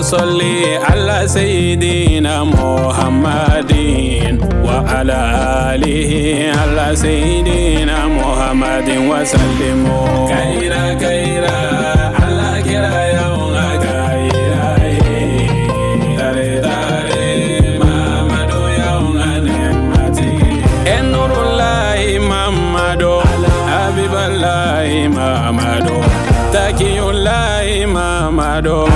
Sɔli ala seyidina Muhamadin wa ala alihi ala seyidina Muhamadin wa salimu kayira kayira ala kira kayira ye tare Mamadu Nurulayi Mamadu Abibalayi Mamadu Takiyulayi Mamadu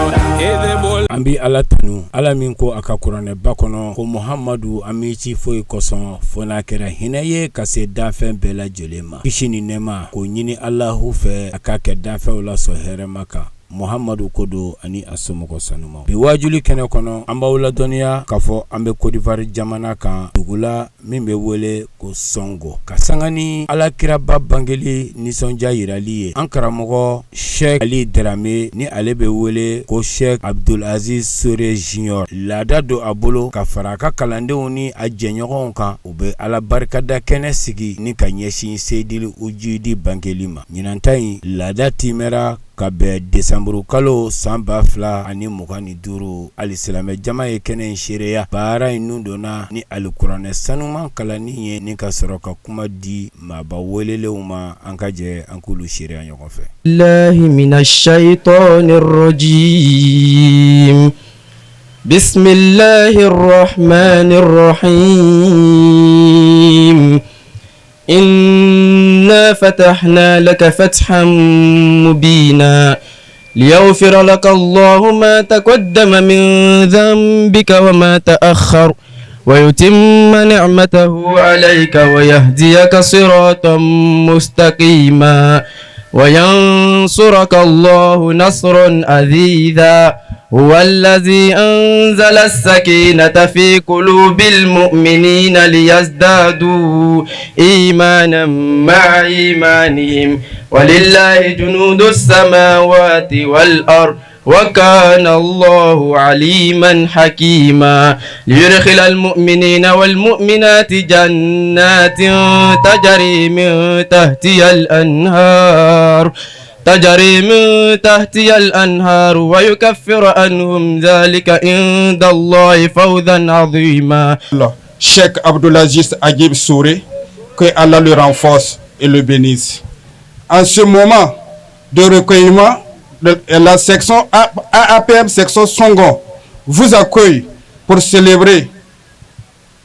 An bɛ Ala tanu Ala min ko a ka kuranɛba kɔnɔ ko Muhamadu an m'i ci foyi kosɔn fo n'a kɛra hinɛ ye ka se danfɛn bɛɛ lajɛlen ma kisi ni nɛɛma k'o ɲini Alahu fɛ a k'a kɛ danfɛnw la sɔn hɛrɛma kan Muhamadu ko don ani a somɔgɔ sanumaw bi waajuli kɛnɛ kɔnɔ an b'aw ladɔnniya k'a fɔ an bɛ Kodiwari jamana kan dugu la min bɛ wele ko Sɔngo ka sanga ni alakiraba bangeli nisɔndiya yirali ye an karamɔgɔ Sɛki Ali Darame ni ale bɛ wele ko Sɛki Abdul Aziz Sore Junior laada don a bolo ka fara a ka kalandenw ni a jɛɲɔgɔnw kan u bɛ Ala barikada kɛnɛ sigi ni ka ɲɛsin Seyidili Ujudi bangeli ma ɲinan ta in laada timɛra ka bɛn desanburukalo san 2025 alisilamɛ jama ye kɛnɛ in seereya baara in nun donna ni alikuranɛ sanuman kalanni ye ni ka sɔrɔ ka kuma di maaba welelenw ma an ka jɛ an k'olu seereya ɲɔgɔn fɛ. Lahi mina shayitani rajim bisimilahi rahmani rahim Inna fatahna laka fathan mubina liyaghfira laka Allahu ma taqaddama min dhanbika wa ma ta'akhkhar wa yutimma ni'matahu alayka wa yahdiyaka siratan mustaqima wa yansuraka Allahu nasran aziza huwa allazi anzala as-sakinata fi qulubil mu'minina liyazdadu imanan ma'a imanihim walillahi junudus samawati wal ard wa kana Allahu aliman hakima liyudkhila al-mu'minina wal mu'minati jannatin tajri min tahtiha al-anhar tajri min tahtiha al-anhar wa yukaffira anhum dhalika inda Allahi fawzan azima. Cheikh Abdulaziz Agib Souré, que Allah le renforce et le bénisse. En ce moment de recueillement, la section AAPM section Songon vous accueille pour célébrer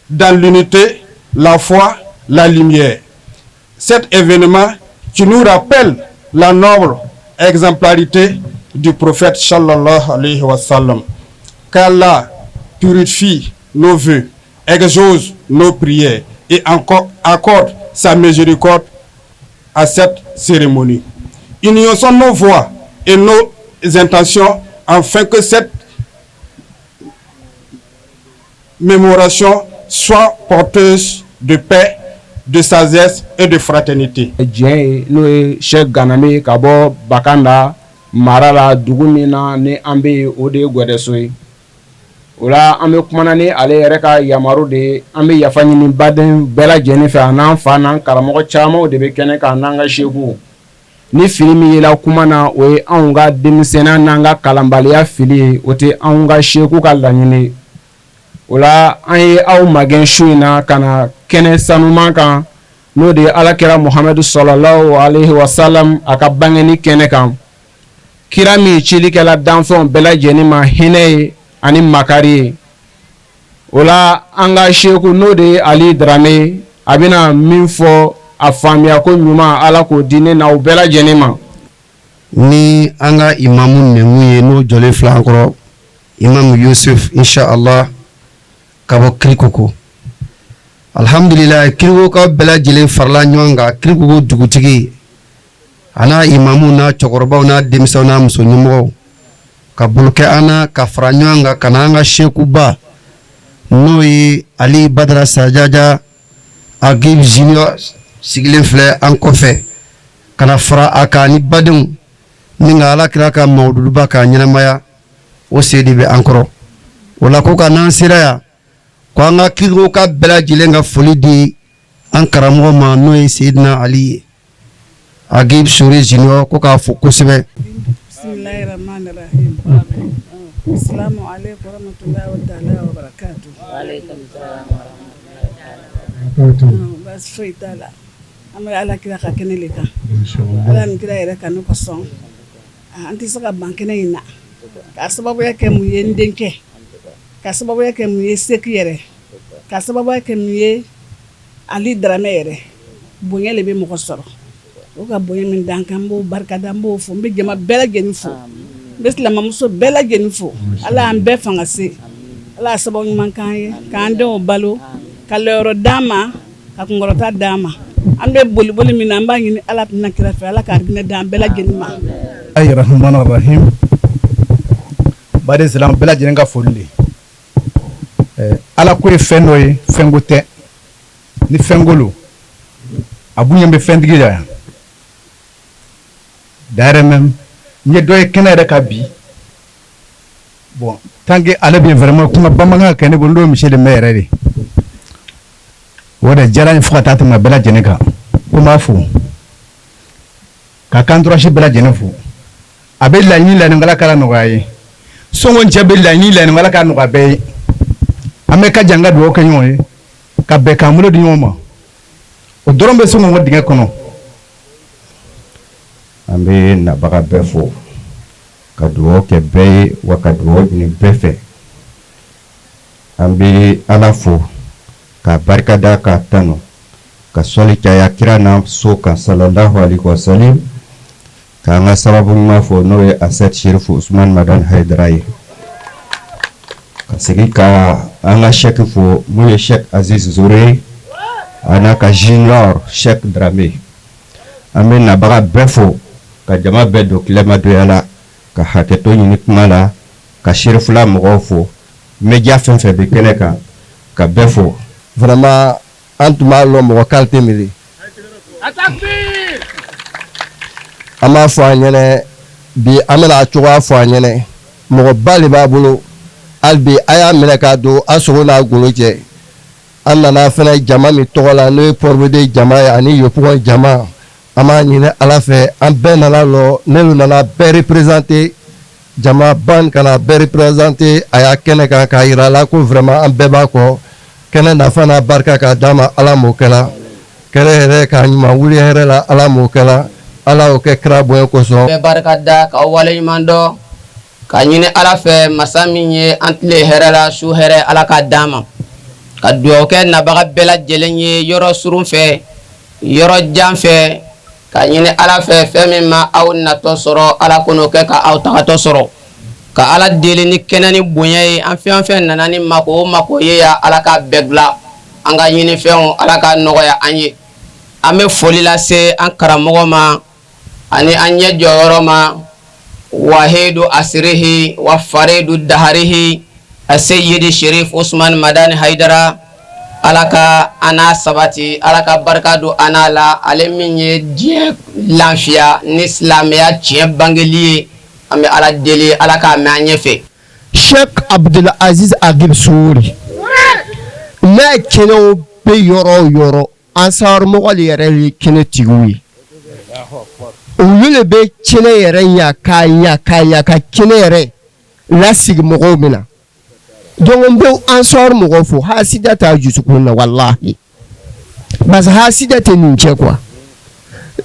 dans l'unité, la foi, la lumière. Cet événement qui nous rappelle la noble exemplarité du prophète sallallahu alayhi wa sallam. Qu'Allah purifie nos vœux, exauce nos prières et encore accorde sa miséricorde à cette cérémonie. Unissons nos voix et nos intentions afin que cette mémoration soit porteuse de paix, de sagesse et de fraternité. Diɲɛ ye n'o ye Sɛki Ganame ye ka bɔ Bakanda mara la dugu min na ni an bɛ yen o de ye Gwɛdɛso ye o la an bɛ kumana ni ale yɛrɛ ka yamaru de ye an bɛ yafa ɲini baden bɛɛ lajɛlen fɛ a n'an fa n'an karamɔgɔ camanw de bɛ kɛnɛ kan n'an ka sekuw ni fili min yela kuma na o ye anw ka denmisɛnninya n'an ka kalanbaliya fili ye o tɛ anw ka seku ka laɲini ye o la an ye aw magɛn su in na ka na kɛnɛ sanuman kan n'o de ye alakira muhamadu salalahu alayhi wa salam a ka bangeni kɛnɛ kan kira min cili kɛla danfɛnw bɛɛ lajɛlen ma hinɛ ye ani makari ye o la an ka seku n'o de ye ali darame a bɛna min fɔ a faamuya ko ɲuman ala k'o di ne n'aw bɛɛ lajɛlen ma ni an ka imamu nɛnkun ye n'o jɔlen filɛ an kɔrɔ imamu yusuf inshallah ka bɔ kirikoko alhamdulillah kirikokaw bɛɛ lajɛlen farala ɲɔgɔn kan kirikoko dugutigi a n'a imamu n'a cɛkɔrɔbaw n'a denmisɛnw n'a muso ɲɛmɔgɔw ka bolo kɛ an na ka fara ɲɔgɔn kan ka na an ka sekuba n'o ye ali badara sajaja agib junior sigilen filɛ an kɔfɛ ka na fara a kan ni badenw ni ka ala kira ka mawuluduba k'a ɲɛnamaya o se de bɛ an kɔrɔ o la ko ka n'an sera yan Ko an ka Kirikoka bɛɛ lajɛlen ka foli di an karamɔgɔ ma, n'o ye Seyidina Ali ye, Agib Sori Junior, ko k'a fo kosɛbɛ. Bismillahirrahmanirrahim. Assalamu alaikum warahmatullahi ta'ala wabarakatuh. Baasi foyi t'a la. An bɛ Ala kira ka kɛnɛ le kan. Ala ni kira yɛrɛ kanu kosɔn. An tɛ se ka ban kɛnɛ in na. K'a sababuya kɛ mun ye? N denkɛ. Ka sababuya kɛ mun ye? Seki yɛrɛ. Ka sababuya kɛ mun ye? Ali Daramɛ yɛrɛ. Bonya le bɛ mɔgɔ sɔrɔ. O ka bonya min d'an kan, n b'o barika da, n b'o fo, n bɛ jama bɛɛ lajɛlen fo. N bɛ silamɛmuso bɛɛ lajɛlen fo. Ala y'an bɛɛ fanga se. Ala y'a sababu ɲuman k'an ye, k'an denw balo, ka lɔyɔrɔ d'an ma, ka kunkɔrɔta d'an ma. An bɛ boliboli min na, an b'a ɲini Ala n'a kira fɛ, Ala ka arijinɛ d'an bɛɛ lajɛlen ma. Rahman Rahim, baden silamɛ bɛɛ lajɛlen ka foli de. Ala ko ye fɛn dɔ ye, fɛnko tɛ. Ni fɛnko lo, a bonya bɛ fɛntigi la yan. D'ailleurs même, n ye dɔ ye kɛnɛ yɛrɛ ka bi. Bon, tant que ale bɛ vraiment kuma bamanankan kɛ ne bolo, n'o ye monsieur le maire yɛrɛ de. O de diyara n ye fo ka taa tɛmɛ bɛɛ lajɛlen kan. Ko n b'a fo ka kan entourage bɛɛ lajɛlen fo. A bɛ laɲini laɲini, Ala k'a nɔgɔya ye. Sɔngɔ cɛ bɛ laɲini laɲini, Ala k'a nɔgɔya bɛɛ ye. An bɛ ka jan ka dugawu kɛ ɲɔgɔn ye, ka bɛn k'an bolo di ɲɔgɔn ma. O dɔrɔn bɛ se k'an dingɛ kɔnɔ. An bɛ nabaga bɛɛ fo, ka dugawu kɛ bɛɛ ye, wa ka dugawu ɲini bɛɛ fɛ. An bɛ Ala fo ka barikada, k'a tanu, ka sɔli caya kira n'a so kan, sallallahu alaihi wasallam, k'an ka sababu ɲuman fo, n'o ye Asɛd Sherifu Usman Madani Hayidara ye, ka segin ka an ka sɛki fo, mun ye Cheikh Aziz Zore a n'a ka junior Cheikh Dramé. An bɛ nabaga bɛɛ fo, ka jama bɛɛ don tilemadonya la, ka hakɛto ɲini kuma la, ka Serifula mɔgɔw fo, média fɛn fɛn bɛ kɛnɛ kan, ka bɛɛ fo. Vraiment, an tun b'a lɔn mɔgɔ qualité min de. An b'a fɔ an ɲɛnɛ bi, an bɛna a cogoya fɔ an ɲɛnɛ. Mɔgɔba de b'a bolo. Hali bi, a y'a minɛ k'a don a sogo n'a golo cɛ. An nana fɛnɛ jama min tɔgɔ la, n'o ye Pɔrɔbode jama ye ani Yopɔgɔn jama, an b'a ɲini Ala fɛ, an bɛɛ nana lɔ, ne nana bɛɛ représenter, jama ban ka na bɛɛ représenter. A y'a kɛnɛ kan k'a yira a la ko vraiment an bɛɛ b'a kɔ. Kɛnɛ nafa n'a barika k'a d'a ma, Ala m'o kɛla. Kɛnɛ yɛrɛ k'a ɲuman wuli hɛrɛ la, Ala m'o kɛla. Ala y'o kɛ kira bonya kosɔn. Bɛɛ barika da, k'aw waleɲuman dɔn, ka ɲini Ala fɛ, masa min ye an tile hɛrɛ la, su hɛrɛ, Ala k'a d'an ma, ka dugawu kɛ nabaga bɛɛ lajɛlen ye, yɔrɔ surun fɛ, yɔrɔ jan fɛ, ka ɲini Ala fɛ, fɛn min ma aw natɔ sɔrɔ, Ala k'o kɛ ka aw tagatɔ sɔrɔ, ka Ala deli ni kɛnɛ ni bonya ye. An fɛn o fɛn nana ni mako o mako ye ya, Ala k'a bɛɛ dilan. An ka ɲini fɛnw, Ala k'a nɔgɔya an ye. An bɛ foli lase an karamɔgɔ ma ani an ɲɛ jɔyɔrɔ ma, wahidu asirihi wa faridu daharihi, aseyidi Sherif Usman Madani Haidara. Ala ka an n'a sabati, Ala ka barika don an n'a la. Ale min ye diɲɛ lafiya ni silamɛya tiɲɛ bangeli ye, an bɛ Ala deli, Ala k'a mɛn an ɲɛfɛ. Sheikh Abdul Aziz Agib Sori n'a kɛnɛw bɛ yɔrɔ o yɔrɔ, ansar mɔgɔ de yɛrɛ ye kɛnɛ tigiw ye. Olu de bɛ kɛnɛ yɛrɛ ɲa k'a ɲa k'a ɲa, ka kɛnɛ yɛrɛ lasigi mɔgɔw min na. Donc n bɛ ansar mɔgɔw fo. Hasida t'a dusukun na, walahi, parce que hasida tɛ nin cɛ quoi.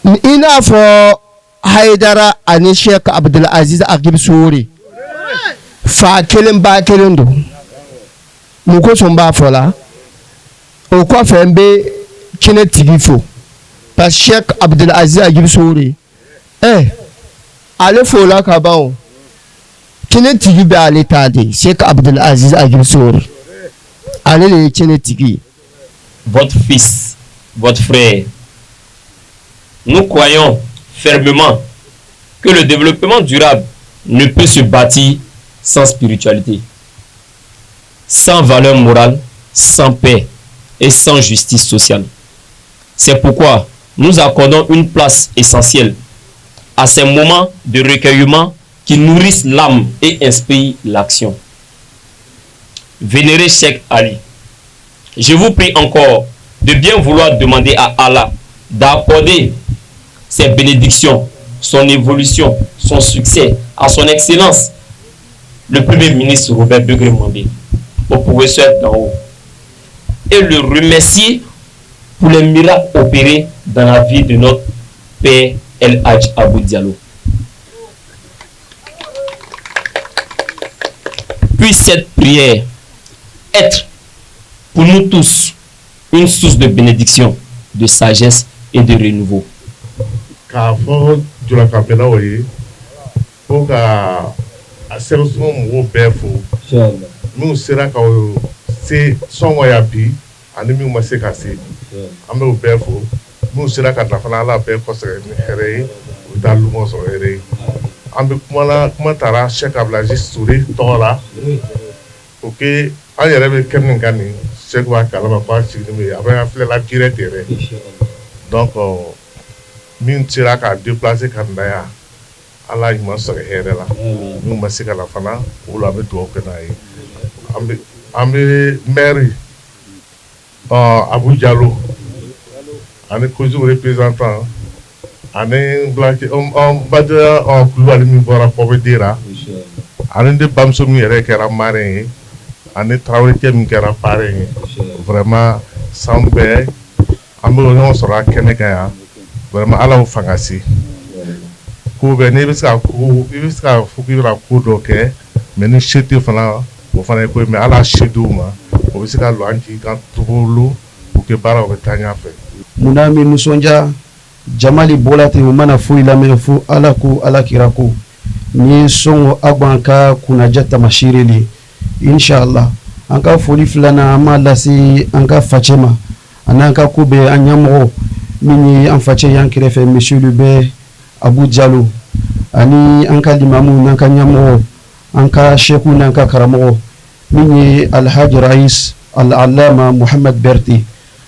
I n'a fɔ Hayidara ani Sheikh Abdul Aziz Agib Sori, fa kelen ba kelen don. Mun kosɔn n b'a fɔ la? O kɔfɛ, n bɛ kɛnɛ tigi fo, parce que Sheikh Abdul Aziz Agib Sori, ale fo la ka ban. O kɛnɛ tigi bɛ ale ta de, Sheikh Abdul Aziz Agib Sori, ale de ye kɛnɛ tigi ye. Votre fils, votre frère. Nous croyons fermement que le développement durable ne peut se bâtir sans spiritualité, sans valeur morale, sans paix et sans justice sociale. C'est pourquoi nous accordons une place essentielle à ces moments de recueillement qui nourrissent l'âme et inspirent l'action. Vénérer Cheikh Ali, Je vous prie encore de bien vouloir demander à Allah d'accorder ses bénédictions, son évolution, son succès à son excellence, le Premier ministre Robert Beugré Mambé, au professeur d'en haut, et le remercier pour les miracles opérés dans la vie de notre père El Hadj Abou Diallo. Puisse cette prière être pour nous tous une source de bénédiction, de sagesse et de renouveau. K'a fɔ julakanbɛlaw ye ko ka a sɛbɛn mɔgɔw bɛɛ fo, minnu sera ka se sɔngɔ ya bi ani minnu ma se ka se, an bɛ bɛɛ fo. Minnu sera ka nafa, Ala bɛɛ kɔsɛbɛ ni hɛrɛ ye, u bɛ taa lumɔ sɔrɔ hɛrɛ ye. An bɛ kuma, kuma taara Cheikh Abdelaziz Touré tɔgɔ la. O ke an yɛrɛ bɛ kɛ min ka nin Cheikh b'a kalama ko a sigilen bɛ, a bɛ filɛ la direct yɛrɛ. Donc min sera k'a déplacer ka na yan, Ala ɲuman sɔrɔ hɛrɛ la. Minnu ma se ka na fana, olu an bɛ dugawu kɛ n'a ye. An bɛ maire Abu Jalo ani COJOU représentant ani Badja Kulubali min bɔra Kɔbedera, ani ne bamuso min yɛrɛ kɛra marraine ye, ani Tarawele cɛ min kɛra parrain ye. Vraiment, san bɛɛ an bɛ ɲɔgɔn sɔrɔ a kɛnɛ kan yan. Vraiment, Ala y'o fanga se ko bɛɛ. N'i bɛ se ka ko, i bɛ se ka fɔ k'i bɛna ko dɔ kɛ, mais ni se tɛ fana, o fana ye ko ye. Mais Ala se d'u ma, o bɛ se ka lɔ an jigi kan tugulu pour que baaraw bɛ taa ɲɛfɛ. Munna min nisɔndiya jamali bɔla ten, o mana foyi lamɛn fo Ala ko, Ala kira ko. Ni ye Sɔngɔ Agban ka kunnaja tamasire le, inshallah. An ka foli filanan, an b'a lase an ka facɛ ma ani an ka ko bɛɛ, an ɲɛmɔgɔ min ye an facɛ y'an kɛrɛfɛ, monsieur le maire Abu Jalo, ani an ka limamu n'an ka ɲɛmɔgɔ, an ka seku n'an ka karamɔgɔ min ye Alhaji Rais Al-Alama Muhammad Berti.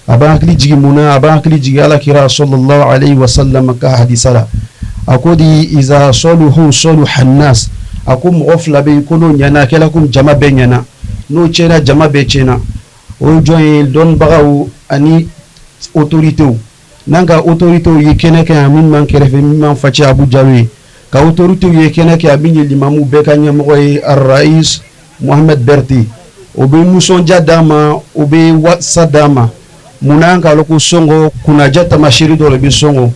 A b'an hakili jigin mun na? A b'an hakili jigin Ala kira sallallahu alaihi wasallam ka hadisa la. A ko di iza sɔluhu sɔluha nas. A ko mɔgɔ fila bɛ yen ko n'o ɲɛna, a kɛla komi jama bɛɛ ɲɛna, n'o tiɲɛna, jama bɛɛ tiɲɛna. O ye jɔn ye? Dɔnnibagaw ani autorités. N'an ka autorités ye kɛnɛ kɛ yan, min b'an kɛrɛfɛ, min b'an facɛ Abu Jalo ye, ka autorités ye kɛnɛ kɛ yan, min ye limamu bɛɛ ka ɲɛmɔgɔ ye, Arrais Mohamed Berti, o bɛ nisɔndiya d'an ma, o bɛ wasa d'an ma. Munna? An k'a lɔn ko Sɔngɔ kunnaja tamasiri dɔ de bɛ Sɔngɔ,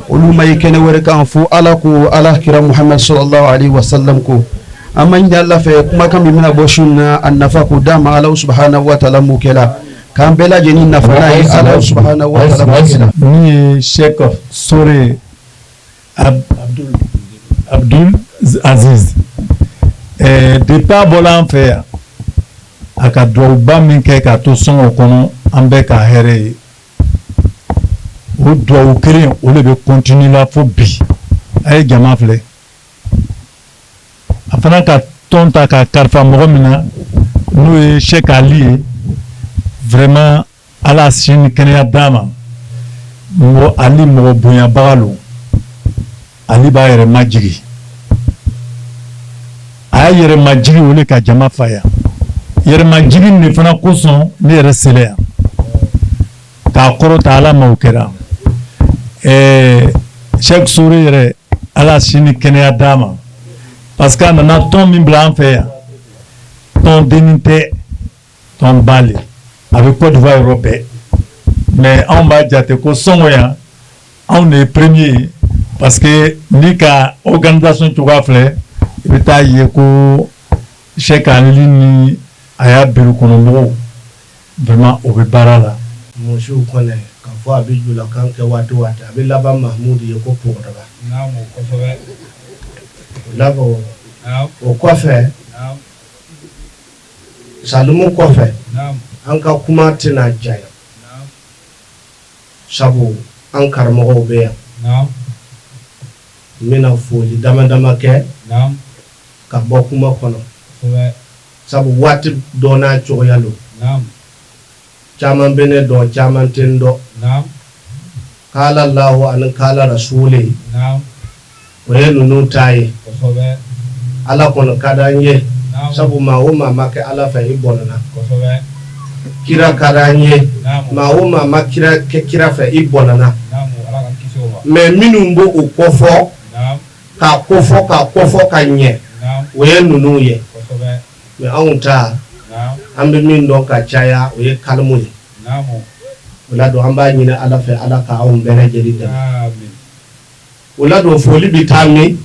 olu ma ye kɛnɛ wɛrɛ kan fo Ala ko, Ala kira Muhammad sallallahu alaihi wasallam ko. An ma ɲini Ala fɛ, kumakan min bɛna bɔ su in na, a nafa k'o d'a ma. Ala subhanahu wa taala m'o kɛla k'an bɛɛ lajɛlen nafa n'a ye. Ala subhanahu wa taala m'o kɛla. Min ye Cheikh Sore Abdul Aziz, depuis a bɔla an fɛ yan, a ka duwawuba min kɛ k'a to Sɔngɔ kɔnɔ, an bɛɛ ka hɛrɛ ye, o duwawu kelen o de bɛ continuer la fo bi. A ye jama filɛ, a fana ka tɔn ta ka kalifa mɔgɔ min na, n'o ye Cheikh Ali ye. Vraiment, Ala si ni kɛnɛya d'a ma. Mɔgɔ Ali, mɔgɔ bonyabaga don. Ali b'a yɛrɛ majigi, a y'a yɛrɛ majigi o de ka jama fa yan. Yɛrɛmajigi de fana kosɔn ne yɛrɛ sera yan k'a kɔrɔta Ala ma, o kɛra. Cheikh Sore yɛrɛ, Ala si ni kɛnɛya d'a ma, parce que a nana tɔn min bila an fɛ yan, tɔn dennin tɛ, tɔn ba le, a bɛ Côte d'Ivoire yɔrɔ bɛɛ. Mais anw b'a jate ko Sɔngɔ yan, anw de ye premier ye, parce que n'i ka organisation cogoya filɛ, i bɛ taa ye ko Cheikh Ali ni a y'a bureau kɔnɔ mɔgɔw, vraiment, o bɛ baara la. Mɔsiw kɔnɛ k'a fɔ a bɛ julakan kɛ waati o waati, a bɛ laban Mahamudu ye ko pɔgɔdaba o laban. O kɔfɛ, Salimu kɔfɛ, an ka kuma tɛna janya, sabu an karamɔgɔw bɛ yan. N bɛna foli dama dama kɛ ka bɔ kuma kɔnɔ, sabu waati dɔ n'a cogoya don. Caman bɛ ne dɔn, caman tɛ n dɔn. K'ala lahu ani k'ala rasuli, o ye ninnu ta ye. Ala kɔni ka d'an ye, sabu maa o maa ma kɛ Ala fɛ, i bɔnna. Kira ka di an ye. Maa o maa ma kira kɛ kira fɛ, i bɔnna. Mais minnu b'o o kofɔ, k'a kofɔ, k'a kofɔ ka ɲɛ, o ye ninnu ye. Mais anw ta, an bɛ min dɔn ka caya, o ye calme ye. O la don, an b'a ɲini Ala fɛ, Ala ka anw bɛɛ lajɛlen dɛmɛ. O la don, foli bɛ taa min?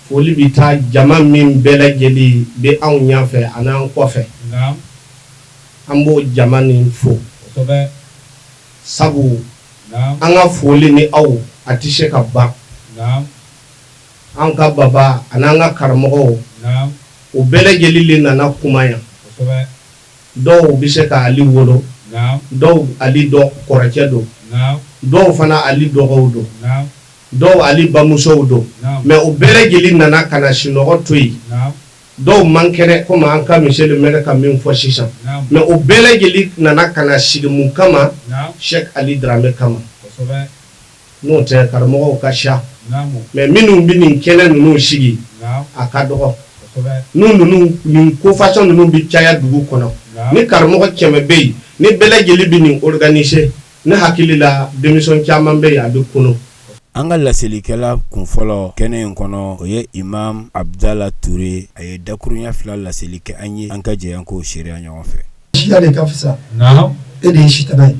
Foli bɛ taa jama min bɛɛ lajɛlen bɛ anw ɲɛfɛ ani an kɔfɛ. An b'o jama nin fo, sabu an ka foli ni aw a tɛ se ka ban. An ka baba ani an ka karamɔgɔw, o bɛɛ lajɛlen de nana kuma yan. Dɔw bɛ se ka Ali wolo, dɔw Ali dɔ kɔrɔcɛ don, dɔw fana Ali dɔgɔw don, dɔw Ali bamusow don. Mais o bɛɛ lajɛlen nana ka na sunɔgɔ to yen. Dɔw man kɛnɛ, komi an ka monsieur le maire ka min fɔ sisan. Mais o bɛɛ lajɛlen nana ka na sigi mun kama? Cheikh Ali Dramé kama. N'o tɛ, karamɔgɔw ka ca, mais minnu bɛ nin kɛnɛ ninnu sigi, a ka dɔgɔ. N'u ninnu nin ko façon ninnu bɛ caya dugu kɔnɔ, ni karamɔgɔ 100 bɛ yen, ni bɛɛ lajɛlen bɛ nin organiser, ne hakili la, denmisɛn caman bɛ yen, a bɛ kunun. An ka laselikɛla kunfɔlɔ kɛnɛ in kɔnɔ, o ye Imam Abdala Ture. A ye dakurunya fila laseli kɛ an ye. An ka jɛ an k'o seereya ɲɔgɔn fɛ. Siya de ka fisa, e de ye sitana ye.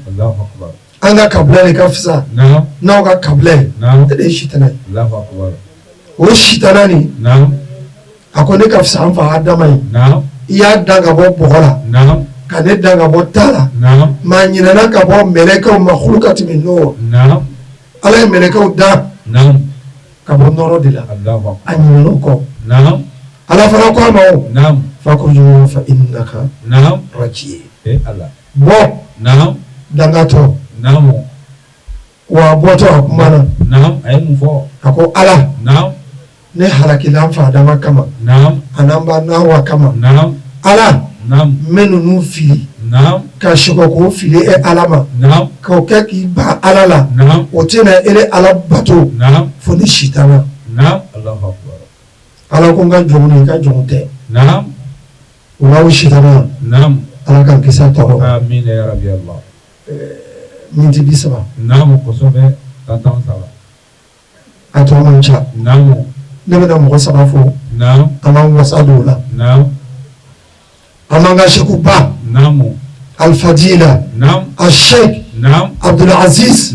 An ka kabila de ka fisa n'aw ka kabila ye, e de ye sitana ye. O sitana nin, a ko ne ka fisa an fa Adama ye. I y'a dan ka bɔ bɔgɔ la, ka ne dan ka bɔ ta la. Maa ɲinɛna ka bɔ mɛlɛkɛw ma hulukati min nɔrɔ. Ala ye mɛlɛkɛw dan ka bɔ nɔrɔ de la, a ɲinɛna o kɔ. Ala fana ko a ma, o fakhruj fa innaka rajim, bɔ dangatɔ. Wa a bɔtɔ, a kumana. A ko Ala, ne halakila an fa Adama kama an'an ba Nawa kama. Ala, n bɛ ninnu fili ka sɔgɔ k'o fili e Ala ma, k'o kɛ k'i ban Ala la. O tɛna ele Ala bato fo ni sitana. Ala ko n ka jɔn, i ka jɔn tɛ. O la, o sitana, Ala k'an kisi a tɔɔrɔ ma. Miniti 30, a tɔ man ca. Ne bɛna mɔgɔ saba fo. An b'an wasa don o la. An b'an ka sekuba Alifadila a Sheikh Abdulaziz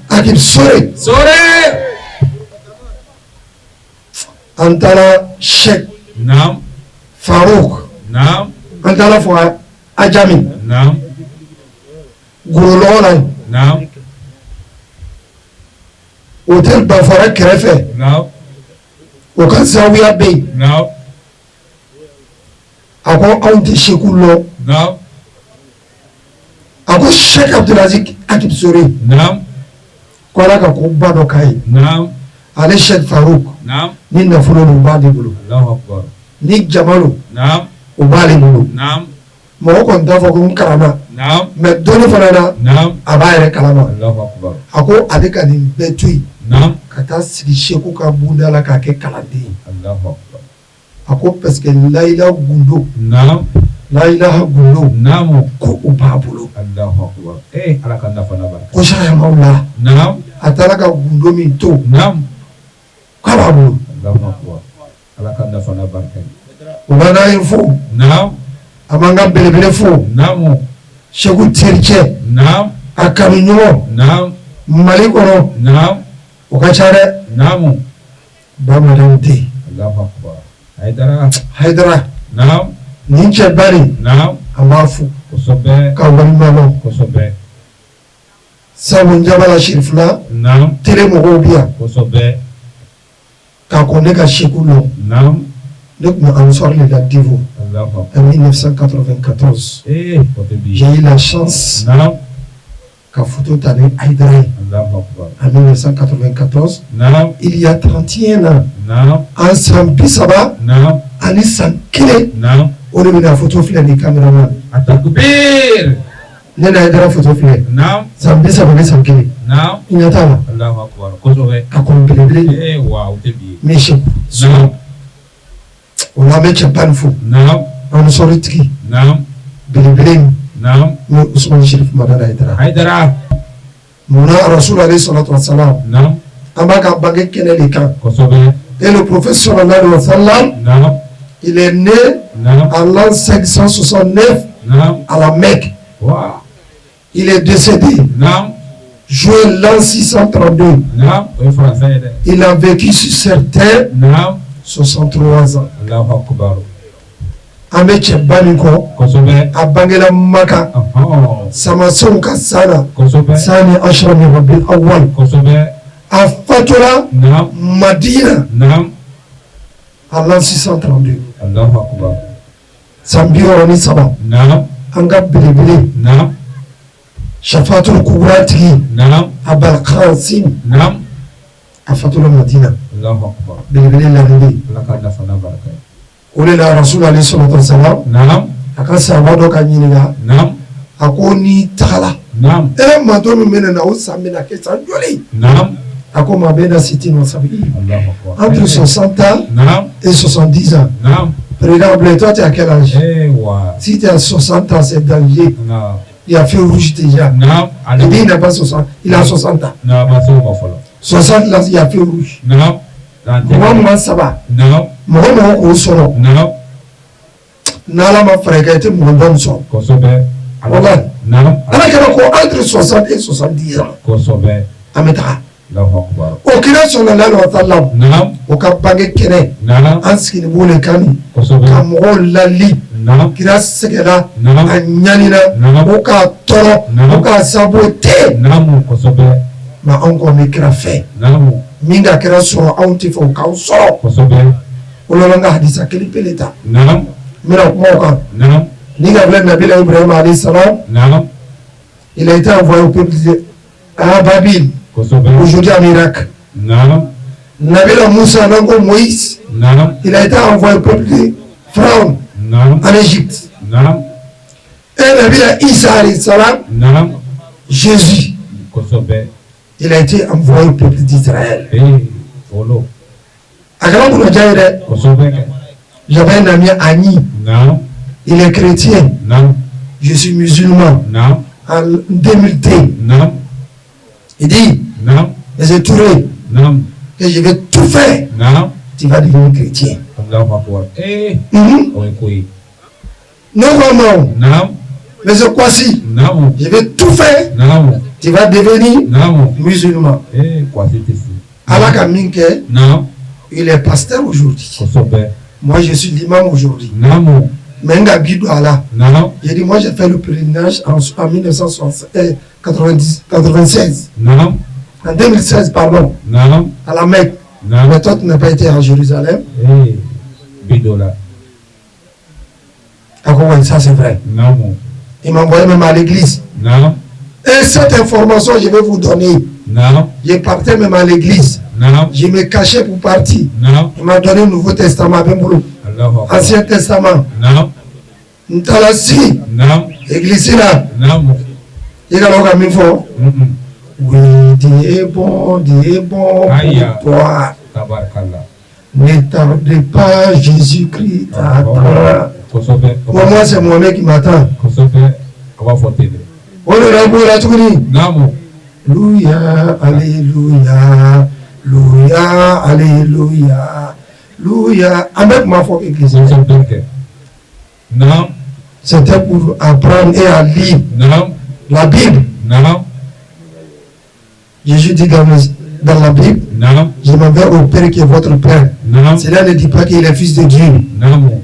Akib Sore. An taara Sheikh Faruk, an taara fɔ Ajami Gorolɔgɔ la yen, hôtel Bafara kɛrɛfɛ, o ka zawiya bɛ yen. A ko anw tɛ seku lɔn. A ko Sheikh Abdulaziz Akib Sore, ko Ala ka ko ba dɔ k'a ye. Ale Sheikh Faruk, ni nafolo don, o b'ale bolo, ni jama don, o b'ale bolo. Mɔgɔ kɔni t'a fɔ ko n kalanna, mais dɔnni fana na, a b'a yɛrɛ kalama. A ko ale ka nin bɛɛ to yen ka taa sigi seku ka bunda la k'a kɛ kalanden ye. A ko parce que layila gundo, layilaha gundo, ko o b'a bolo. Ko sariyamaw la, a taara ka gundo min to, k'a b'a bolo. O la, n'an ye fo, an b'an ka belebele fo, Seku tericɛ, a kanuɲɔgɔn Mali kɔnɔ, o ka ca dɛ. Bamanan tɛ Hayidara, nin cɛba nin, an b'a fo ka waleɲuman dɔn, sabu Jabala Sirifila télé mɔgɔw bi yan k'a ko ne ka seku lɔn. Ne tun bɛ Ansar de la Divo en 1994. J'ai eu la chance ka photo ta ni Hayidara ye en 1994, il y a 31 ans. An san 31, o de bɛna photo filɛ nin cameraman. Ne ni Hayidara photo filɛ, san 31, i ɲɛ t'a la, a kɔni belebele min Seku. O la, an bɛ cɛba nin fo, Ansɔri tigi belebele in. N'o ye Usumani Sirifu Madani Hayidara. Hayidara. Munna Rasul alayhi salatu wa salam. An b'a ka bange kɛnɛ de kan. Kosɛbɛ. Et le prophète sallallahu alayhi wa sallam. Il est né en l'an 569 à la Mecque. Il est décédé juin l'an 632. O ye français ye dɛ. Il a vécu sur cette terre 63 ans. Alahu akubaru. An bɛ cɛba min kɔ. Kosɛbɛ. A bangela Maka. Samasenw ka san na. Kosɛbɛ. Sani ashara min rabil awwal. Kosɛbɛ. A fatura. Madina. En l'an 632. Alahu akubaru. San 63. An ka belebele. Shafatul kubra tigi. Abal Qasim. A fatura Madina. Alahu akubaru. Belebele lamini. Ala k'a nafa n'a baraka ye. O de la Rasul alayhi salatu wa salam. A ka sahaba dɔ ka ɲininka. A ko n'i tagala. E mantɔn min bɛ na o san bɛna kɛ san joli? A ko ma bɛna sitin wa sabi. Entre 60 ans et 70 ans. Président Blé, toi tu as quel âge? Si tu as 60 ans, c'est danger. Il a feu rouge déjà. Il dit il n'a pas 60, il a 60 ans. 60 là, il y a feu rouge. Mɔgɔ mugan saba. Mɔgɔ mɔgɔ k'o sɔrɔ. N'Ala ma fara i kan i tɛ mɔgɔ dɔn sɔrɔ. Kosɛbɛ. Walahi. Ala kɛra ko entre 60 et 70 ans. Kosɛbɛ. An bɛ taga. Alahu akubaru. O kira sallallahu alaihi wa sallam. O ka bange kɛnɛ. An sigilen b'o de kan nin. Kosɛbɛ. Ka mɔgɔw lali. Kira sɛgɛnna. A ɲanina. O k'a tɔɔrɔ. O k'a sababu tɛ. Kosɛbɛ. Mais anw kɔni bɛ kira fɛ. Min ka kira sɔrɔ anw tɛ fɛ o k'anw sɔrɔ. Kosɛbɛ. O la an ka hadisa kelen pe de ta. N bɛna kuma o kan. Ni ka filɛ Nabila Ibrahima alayhi salam. Il a été envoyé au peuple de à Babil. Aujourd'hui en Irak. Nabila Moussa n'an ko Moïse. Il a été envoyé au peuple de Pharaon en Égypte. Et Nabila Isa alayhi salam. Jésus. Kosɛbɛ. Il a été envoyé au peuple d'Israël. A kɛra kunnaja ye dɛ. J'avais un ami Ani. Il est chrétien. Je suis musulman. En 2002. Il dit, mais Touré, que je vais tout faire. Tu vas devenir chrétien. Non, non, non. Mais c'est quoi si? Je vais tout faire. Tu vas devenir musulman. Allah ka min kɛ, il est pasteur aujourd'hui. Moi, je suis l'imam aujourd'hui. Mais n ka bi don a la. J'ai dit, moi, j'ai fait le pèlerinage en 1996. En 2016, pardon. À la Mecque. Mais toi, tu n'as pas été à Jérusalem. Ah, ouais, ça, c'est vrai. Il m'a envoyé même à l'église. Et cette information, je vais vous donner. Je partais même à l'église. Je me cachais pour partir. Il m'a donné le Nouveau Testament, même pour Ancien Testament. N taara sigi. Église là. I ka ka min fɔ. Oui, Dieu est bon, Dieu est bon pour toi. Ne tarde pas, Jésus-Christ t'attend. Pour moi, c'est moi-même qui m'attend. O de la b'o la tuguni. Alléluia, alléluia, alléluia, alléluia, alléluia. An bɛ kuma fɔ église. C'était pour apprendre et à lire la Bible. Jésus dit dans la Bible, je m'en vais au Père qui est votre Père. Cela ne dit pas qu'il est fils de Dieu.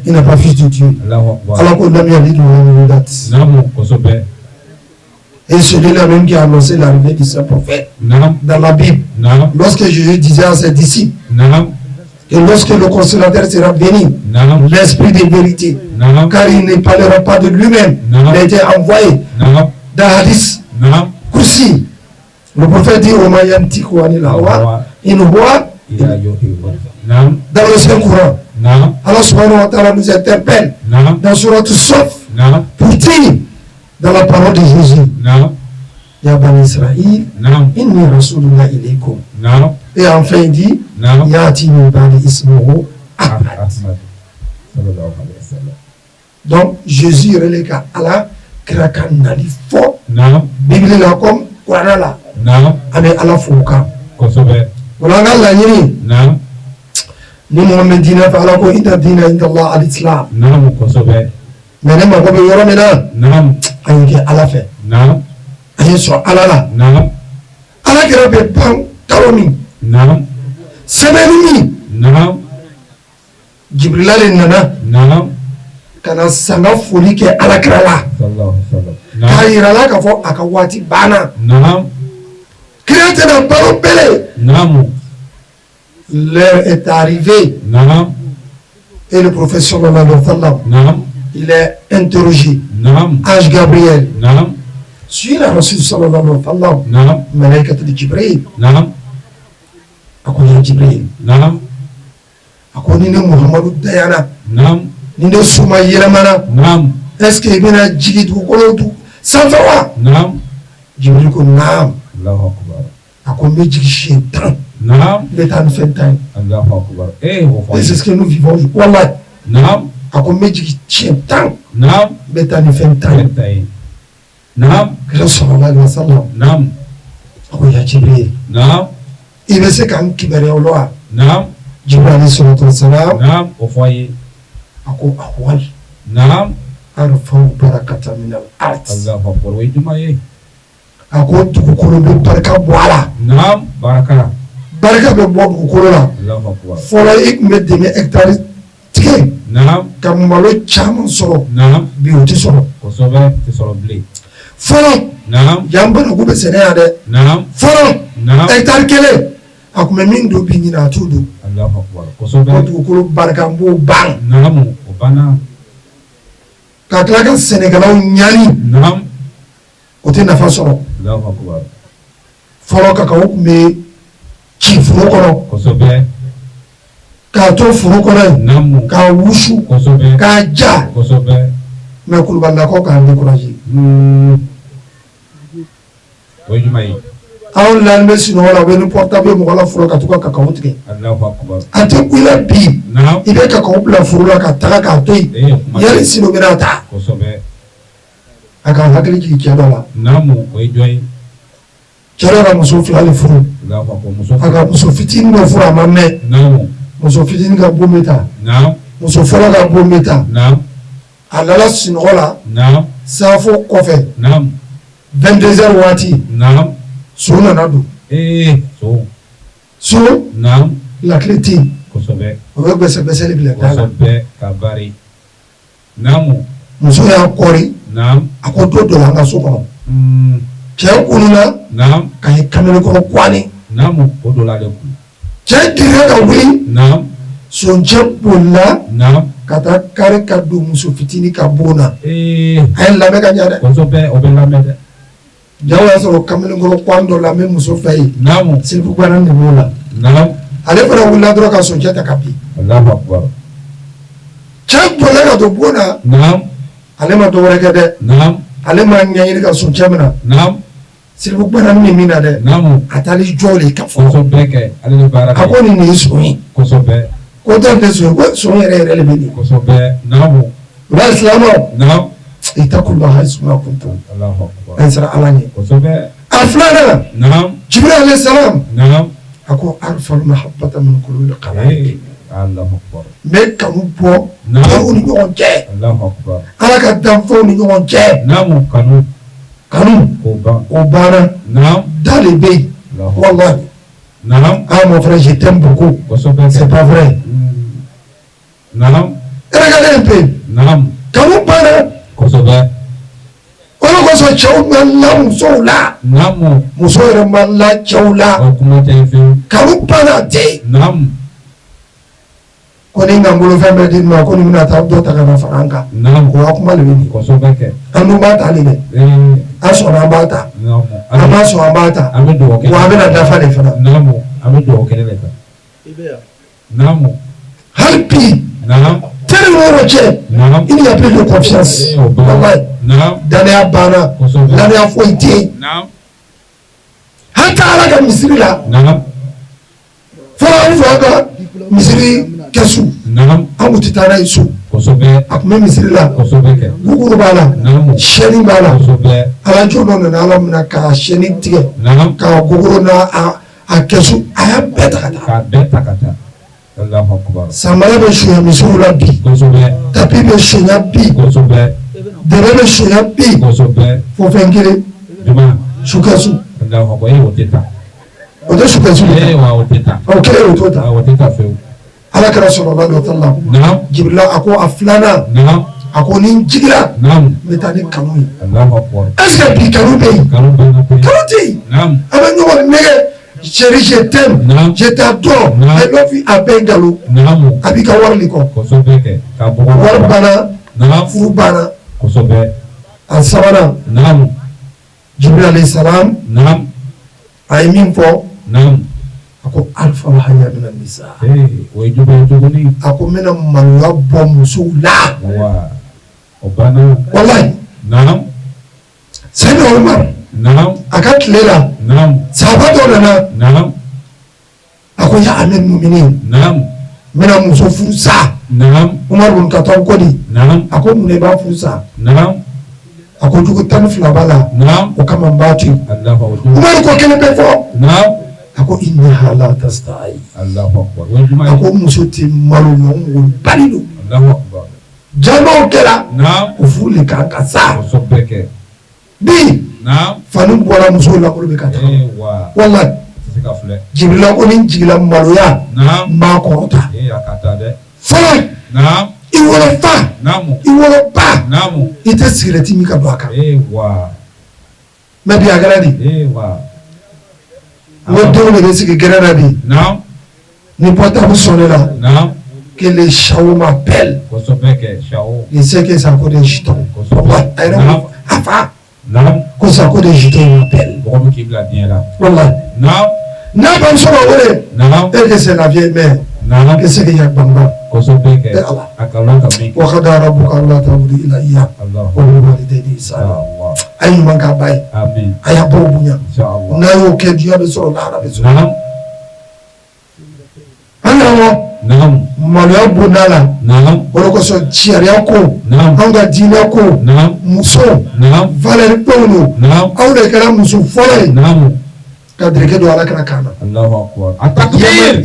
Il n'est pas fils de Dieu. Alors qu'on a mis à lire le. Et celui-là même qui a annoncé l'arrivée du Saint prophète dans la Bible. Lorsque Jésus disait à ses disciples que lorsque le consolateur sera venu, l'esprit de vérité, car il ne parlera pas de lui-même, il a été envoyé dans Hadith Qudsi. Le prophète dit وما ينطق عن الهوى إن هو dans le Saint Coran. Allah سبحانه وتعالى nous interpelle dans سورة الصف pour dire dans la parole de Jésus, يا بني إسرائيل، إني رسول الله إليكم. Et enfin il dit, يأتي من بعدي اسمه أحمد. Donc Jésus relègue à Allah. Kira ka nali fɔ Bibili la comme kuranɛ la, an bɛ Ala fo o kan. O la an ka laɲini, ni mɔgɔ min bɛ diinɛ fɛ, Ala ko inna diina inda Allah al-islam. Mais ne mago bɛ yɔrɔ min na, an ye kɛ Ala fɛ, an ye sɔn Ala la. Ala kira bɛ ban kalo min, semaine min, Jibirila de nana ka na sanga foli kɛ Ala kira la, k'a yira la k'a fɔ a ka waati banna. Kira tɛna balo bele. L'heure est arrivée. Et le prophète sallallahu alayhi wa sallam, il est interrogé. Ange Gabriel. Suit la Rasul sallallahu alayhi wa sallam. Malaikatul Jibril. A ko ya Jibril. A ko ni ne Muhammadu dayana. Ni ne suma yɛlɛmana. Est-ce que i bɛna jigin dugukolo sanfɛ wa? Jibril ko naam. A ko n bɛ jigin siɲɛ 10. N bɛ taa ni fɛn 10 ye. Et c'est ce que nous vivons wallahi. A ko n bɛ jigin siɲɛ 10. N bɛ taa ni fɛn 10 ye. Kira sallallahu alayhi wa sallam. A ko ya Jibril. I bɛ se ka n kibaruya o la wa? Jibril alayhi salatu wa salam. A ko awal. Arfa'u barakata min al-ard. A ko dugukolo bɛ barika bɔ a la. Barika bɛ bɔ dugukolo la. Fɔlɔ i tun bɛ demi hectare tigɛ ka malo caman sɔrɔ, bi o tɛ sɔrɔ. Fɔlɔ yan banaku bɛ sɛnɛ yan dɛ. Fɔlɔ hectare kelen a tun bɛ min don bi ɲinan a t'o don. Ko dugukolo barika n b'o ban. Ka tila ka sɛnɛkɛlaw ɲani. O tɛ nafa sɔrɔ. Fɔlɔ kakawo tun bɛ ci foro kɔnɔ, k'a to foro kɔnɔ yen, k'a wusu, k'a ja. Mais kulubalilakaw k'an décourager. Anw lalen bɛ sunɔgɔ la, u bɛ ni portable mɔgɔ la foro ka to ka kakawo tigɛ. A tɛ kun i la bi, i bɛ kakawo bila foro la ka taga k'a to yen, yali sini u bɛna ta. A ka hakili jigin cɛ dɔ la. Cɛ dɔ ka muso fila de furu. A ka muso fitinin dɔ furu, a ma mɛn. Muso fitinin ka bon bɛ ta. Muso fɔlɔ ka bon bɛ ta. A lala sunɔgɔ la. Safo kɔfɛ. 22 heures waati. So nana don. So. La clé tɛ yen. O bɛ gbɛsɛgbɛsɛli bila da la. Muso y'a kɔri, a ko dɔ donna an ka so kɔnɔ. Cɛ kununna ka ye kamalenkɔrɔ kɔni. Cɛ girinna ka wuli, soncɛ bolila ka taa kari ka don muso fitinin ka bon na. A ye lamɛn ka ɲɛ dɛ. Ja y'a sɔrɔ kamalenkɔrɔ kwan dɔ la, n bɛ muso fɛ yen, selibugu de b'o la. Ale fana wulila dɔrɔn ka soncɛ ta ka bin. Cɛ bolila ka don bon na, ale ma dɔwɛrɛ kɛ dɛ, ale ma ɲɛɲini ka soncɛ minɛ. Selibugu min min na dɛ, a taali jɔ de ka fɔ a ko nin ye son ye, ko dɔ tɛ son ko son yɛrɛ yɛrɛ de bɛ nin. O la silamɛw, ittaqullaha haythuma kuntum, an siran Ala ɲɛ. A filanan, Jibril alayhi salam a ko arfa'u mahabbata min qulubil khalaiq, n bɛ kanu bɔ tɔw ni ɲɔgɔn cɛ, Ala ka danfɛnw ni ɲɔgɔn cɛ. Kanu o banna, da de bɛ yen wallahi. Ah mon frère, je t'aime beaucoup, c'est pas vrai. Regardez un peu, kanu banna. O de kosɔn cɛw ma la musow la, muso yɛrɛ ma la cɛw la. Kanu banna ten. Ko ni ka n bolofɛn bɛɛ di ma, ko nin bɛna taa dɔ ta ka na fara an kan. O ka kuma de bɛ nin. An dun b'a ta de dɛ. An sɔnna an b'a ta, an b'a sɔn an b'a ta, wa a bɛna dafa de fana. Hali bi teri ni cɛ, il n'y a plus de confiance wallahi. Danaya banna, danaya foyi tɛ yen. Hali Ala ka misiri la, fɔlɔ an fa ka misiri kɛsu, an tun tɛ taa n'a ye so. A tun bɛ misiri la, guguru b'a la, chaîne b'a la. Ala jɔn dɔ nana Ala minɛ k'a chaîne tigɛ, k'a guguru n'a a kɛsu, a y'a bɛɛ ta ka taa. K'a bɛɛ ta ka taa. Alahu akubar. Samara bɛ sonya misiw la bi. Tapis bɛ sonya bi. Dɛbɛ bɛ sonya bi. Fo fɛn kelen. Jumɛn? Sukɛsu. Alahu akubar. Ee o tɛ taa. O tɛ sukɛsu de ta. Wa o tɛ taa. O kelen o t'o ta. O tɛ taa fewu. Ala kira sallallahu alaihi wa sallam. Jibirila a ko a filanan. A ko ni n jiginna. N bɛ taa ni kanu ye. Alahu akubar. Est ce que bi kanu bɛ yen? Kanu banna pewu. Kanu tɛ yen. An bɛ ɲɔgɔn nɛgɛ. Chérie, je t'aime, je t'adore, I love you, a bɛɛ ye nkalon. A b'i ka wari de kɔ. Kosɛbɛ kɛ. Ka bɔgɔ. Wari banna, furu banna. Kosɛbɛ. A sabanan. Jibril alayhi salam. A ye min fɔ. A ko alifa haya mina nisa. O ye jumɛn ye tuguni? A ko n bɛna maloya bɔ musow la. Wa o banna. Walayi. Seyidina Umar. A ka tile la. Sahaba dɔ nana. A ko ya amir muminin. N bɛna muso furu sa. Umar bin Khattab ko di? A ko mun na i b'a furu sa? A ko jogo 12 b'a la. O kama n b'a to yen. Umar ko kelen bɛ fɔ. A ko innaha la tastahi. A ko muso tɛ malo mɔgɔbali don. Jamaw kɛra o furu de kan ka sa. Bi fani bɔra musow la bɛ ka taa walayi Jibirila ko ni n jiginna maloya n b'a kɔrɔta fɔlɔ i wolofa i woloba i tɛ sigirɛti min ka don a kan mais bi a kɛra di n ko denw de bɛ sigi gɛrɛn na bi ni portable sonné la que les Chao m'appellent. Il sait que c'est à cause des jetons. A yɛrɛ ko a fa ko c'est à cause des jetons m'appelle. Walayi n'a bamuso ma wele et que c'est la vieille mère que c'est que Yagbamba. Wa qada rabbuka alla ta'budu illa iyyahu wa bil walidayni ihsana. A ye ɲuman k'a ba ye, a y'a baw bonya, n'a y'o kɛ diɲɛ bɛ sɔrɔ lahara bɛ sɔrɔ. An karamɔgɔ, maloya bonda la, o de kosɔn sariya ko, anw ka diinɛ ko, muso valeur fɛnw don, aw de kɛra muso fɔlɔ ye ka dereke don Ala kira kan na.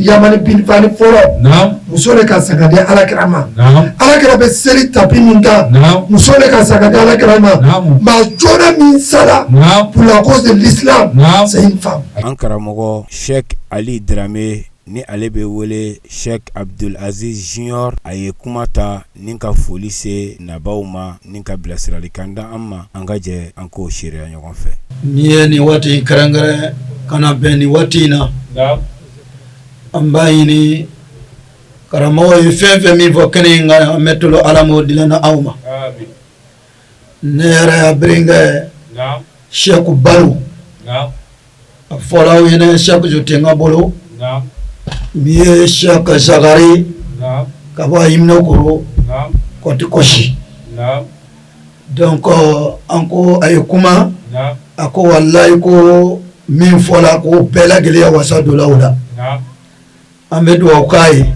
Yamani binfani fɔlɔ, muso de ka san ka di Ala kira ma. Ala kira bɛ seli tapis min kan, muso de ka san ka di Ala kira ma. Maa joona min sara pour la cause de l'islam, c'est une femme. An karamɔgɔ Cheikh Ali Darame ni ale bɛ wele Cheikh Abdul Aziz Junior, a ye kuma ta ni ka foli se nabaw ma ni ka bilasiralikan da an ma, an ka jɛ an k'o seereya ɲɔgɔn fɛ. N'i ye nin waati in kɛrɛnkɛrɛn ka na bɛn nin waati in na, an b'a ɲini karamɔgɔ ye fɛn fɛn min fɔ kɛnɛ in kan, an bɛ tolo Ala m'o dilan na aw ma. Ne yɛrɛ y'a birinkɛ Cheikh Balo, a fɔra aw ɲɛna Cheikh jo tɛ n ka bolo, min ye Cheikh Zakari ka bɔ Ayiminɛkoro kɔti kɔsi. Donc an ko a ye kuma, a ko walayi ko min fɔla ko bɛɛ lajɛlen ya wasa donna o la. An bɛ dugawu k'a ye.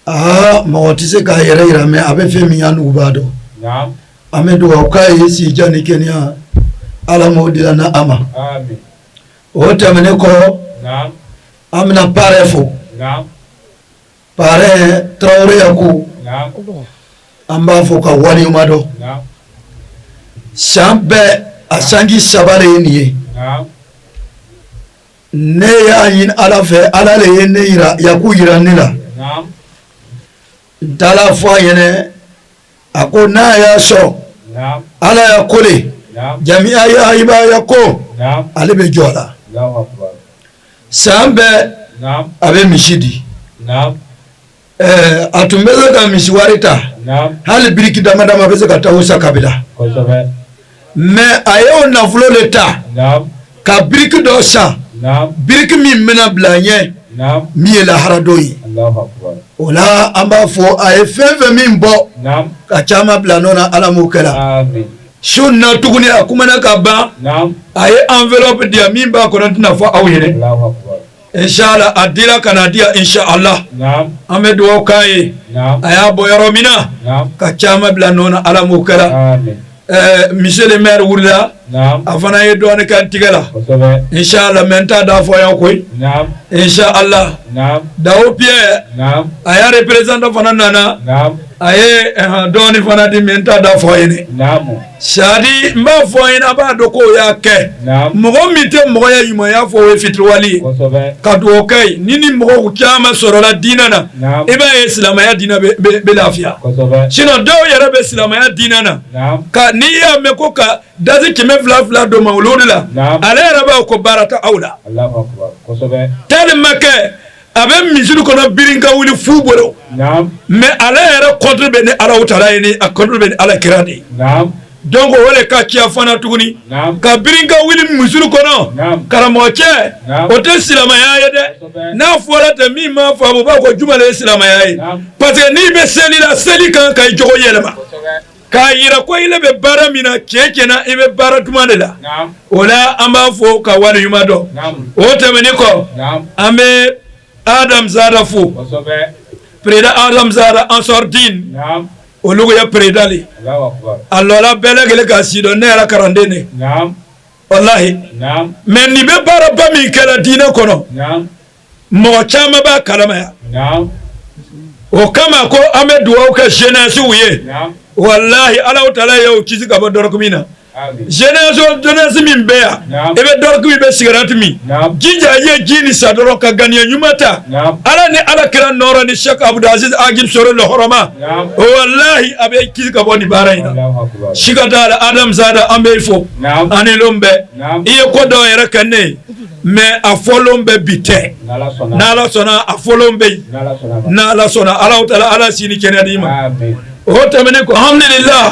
Aa mɔgɔ tɛ se k'a yɛrɛ yira mais a bɛ fɛn min an nugu b'a dɔn. An bɛ dugawu k'a ye si jan ni kɛnɛya, Ala m'o dila na a ma. O tɛmɛnen kɔ, an bɛna parrain fo. Parrain Tarawele Yaku, an b'a fɔ ka waleɲuman dɔn. San bɛɛ a sanji saba de ye nin ye. Ne y'a ɲini Ala fɛ, Ala de ye ne yira Yaku yira ne la. N taara fɔ a ɲɛna, a ko n'a y'a sɔrɔ Ala ya ko le, jamiya ya ko, ale bɛ jɔ a la. San bɛɛ a bɛ misi di. A tun bɛ se ka misi wari ta, hali biriki dama dama bɛ se ka taa o san kabila. Mais a ye o nafolo de ta ka biriki dɔ san, biriki min bɛna bila ɲɛ, min ye lahara don ye. O la an b'a fɔ a ye fɛn fɛn min bɔ ka caman bila nɔ na, Ala m'o kɛra. Su na tuguni a kumana ka ban, a ye enveloppe di yan, min b'a kɔnɔ n tɛna fɔ aw ɲɛna. Inshallah a dira ka na di yan inshallah an bɛ dugawu k'a ye a y'a bɔ yɔrɔ min na ka caman bila nɔ na Ala m'o kɛra monsieur le maire wulila a fana ye dɔɔnin kɛ n tigɛ la inshallah mais n t'a da fɔ yan koyi inshallah Dawo Pierre a y'a représentant fana nana a ye dɔɔnin fana di mais n t'a da fɔ ye sadi n b'a fɔ ɲɛna a b'a dɔn k'o y'a kɛ mɔgɔ min tɛ mɔgɔ ye ɲumanya fɔ o ye fitiriwale ye ka dugawu kɛ ye ni ni mɔgɔw caman sɔrɔla diinɛ na i b'a ye silamɛya diinɛ bɛ lafiya sinon dɔw yɛrɛ bɛ silamɛya diinɛ na ka n'i y'a mɛn ko ka dasi 200 don mawuludu la ale yɛrɛ b'a ko baara tɛ aw la tellement que a bɛ misiri kɔnɔ birin ka wuli fu bolo mais ale yɛrɛ contre bɛ ni Alahu taala ye ni a contre bɛ ni Ala kira de ye donc o de ka ca fana tuguni ka birin ka wuli misiri kɔnɔ karamɔgɔcɛ o tɛ silamɛya ye dɛ n'a fɔra ten min m'a faamu o b'a fɔ jumɛn de ye silamɛya ye parce que n'i bɛ seli la seli kan ka i jogo yɛlɛma k'a yira ko ile bɛ baara min na tiɲɛ tiɲɛ na i bɛ baara duman de la o la an b'a fo ka waleɲuman dɔn o tɛmɛnen kɔ an bɛ Adam Zada fo président Adam Zada Ansardine olu ye président le a lɔla bɛɛ lajɛlen ka si dɔn ne yɛrɛ kalanden de walahi mais nin bɛ baaraba min kɛra diinɛ kɔnɔ mɔgɔ caman b'a kalama yan o kama ko an bɛ dugawu kɛ jeunesse ye walahi Alahu taala y'o kisi ka bɔ dɔrɔgu min na jeunesse min bɛ yan i bɛ dɔrɔgu min bɛ sigarati min jija i ye ji nin san dɔrɔn ka ganiya ɲuman ta Ala ni Ala kira nɔɔrɔ ni Cheikh Abdou Aziz Agib Soro lɔhɔrɔma walahi a bɛ kisi ka bɔ nin baara in na siga t'a la Adam Zada an b'i fo ani lon bɛɛ i ye ko dɔw yɛrɛ kɛ ne ye mais a fɔlon bɛ bi tɛ n'Ala sɔnna a fɔlon bɛ yen n'Ala sɔnna Alahu taala Ala si ni kɛnɛya d'i ma o tɛmɛnen kɔ alhamdulillah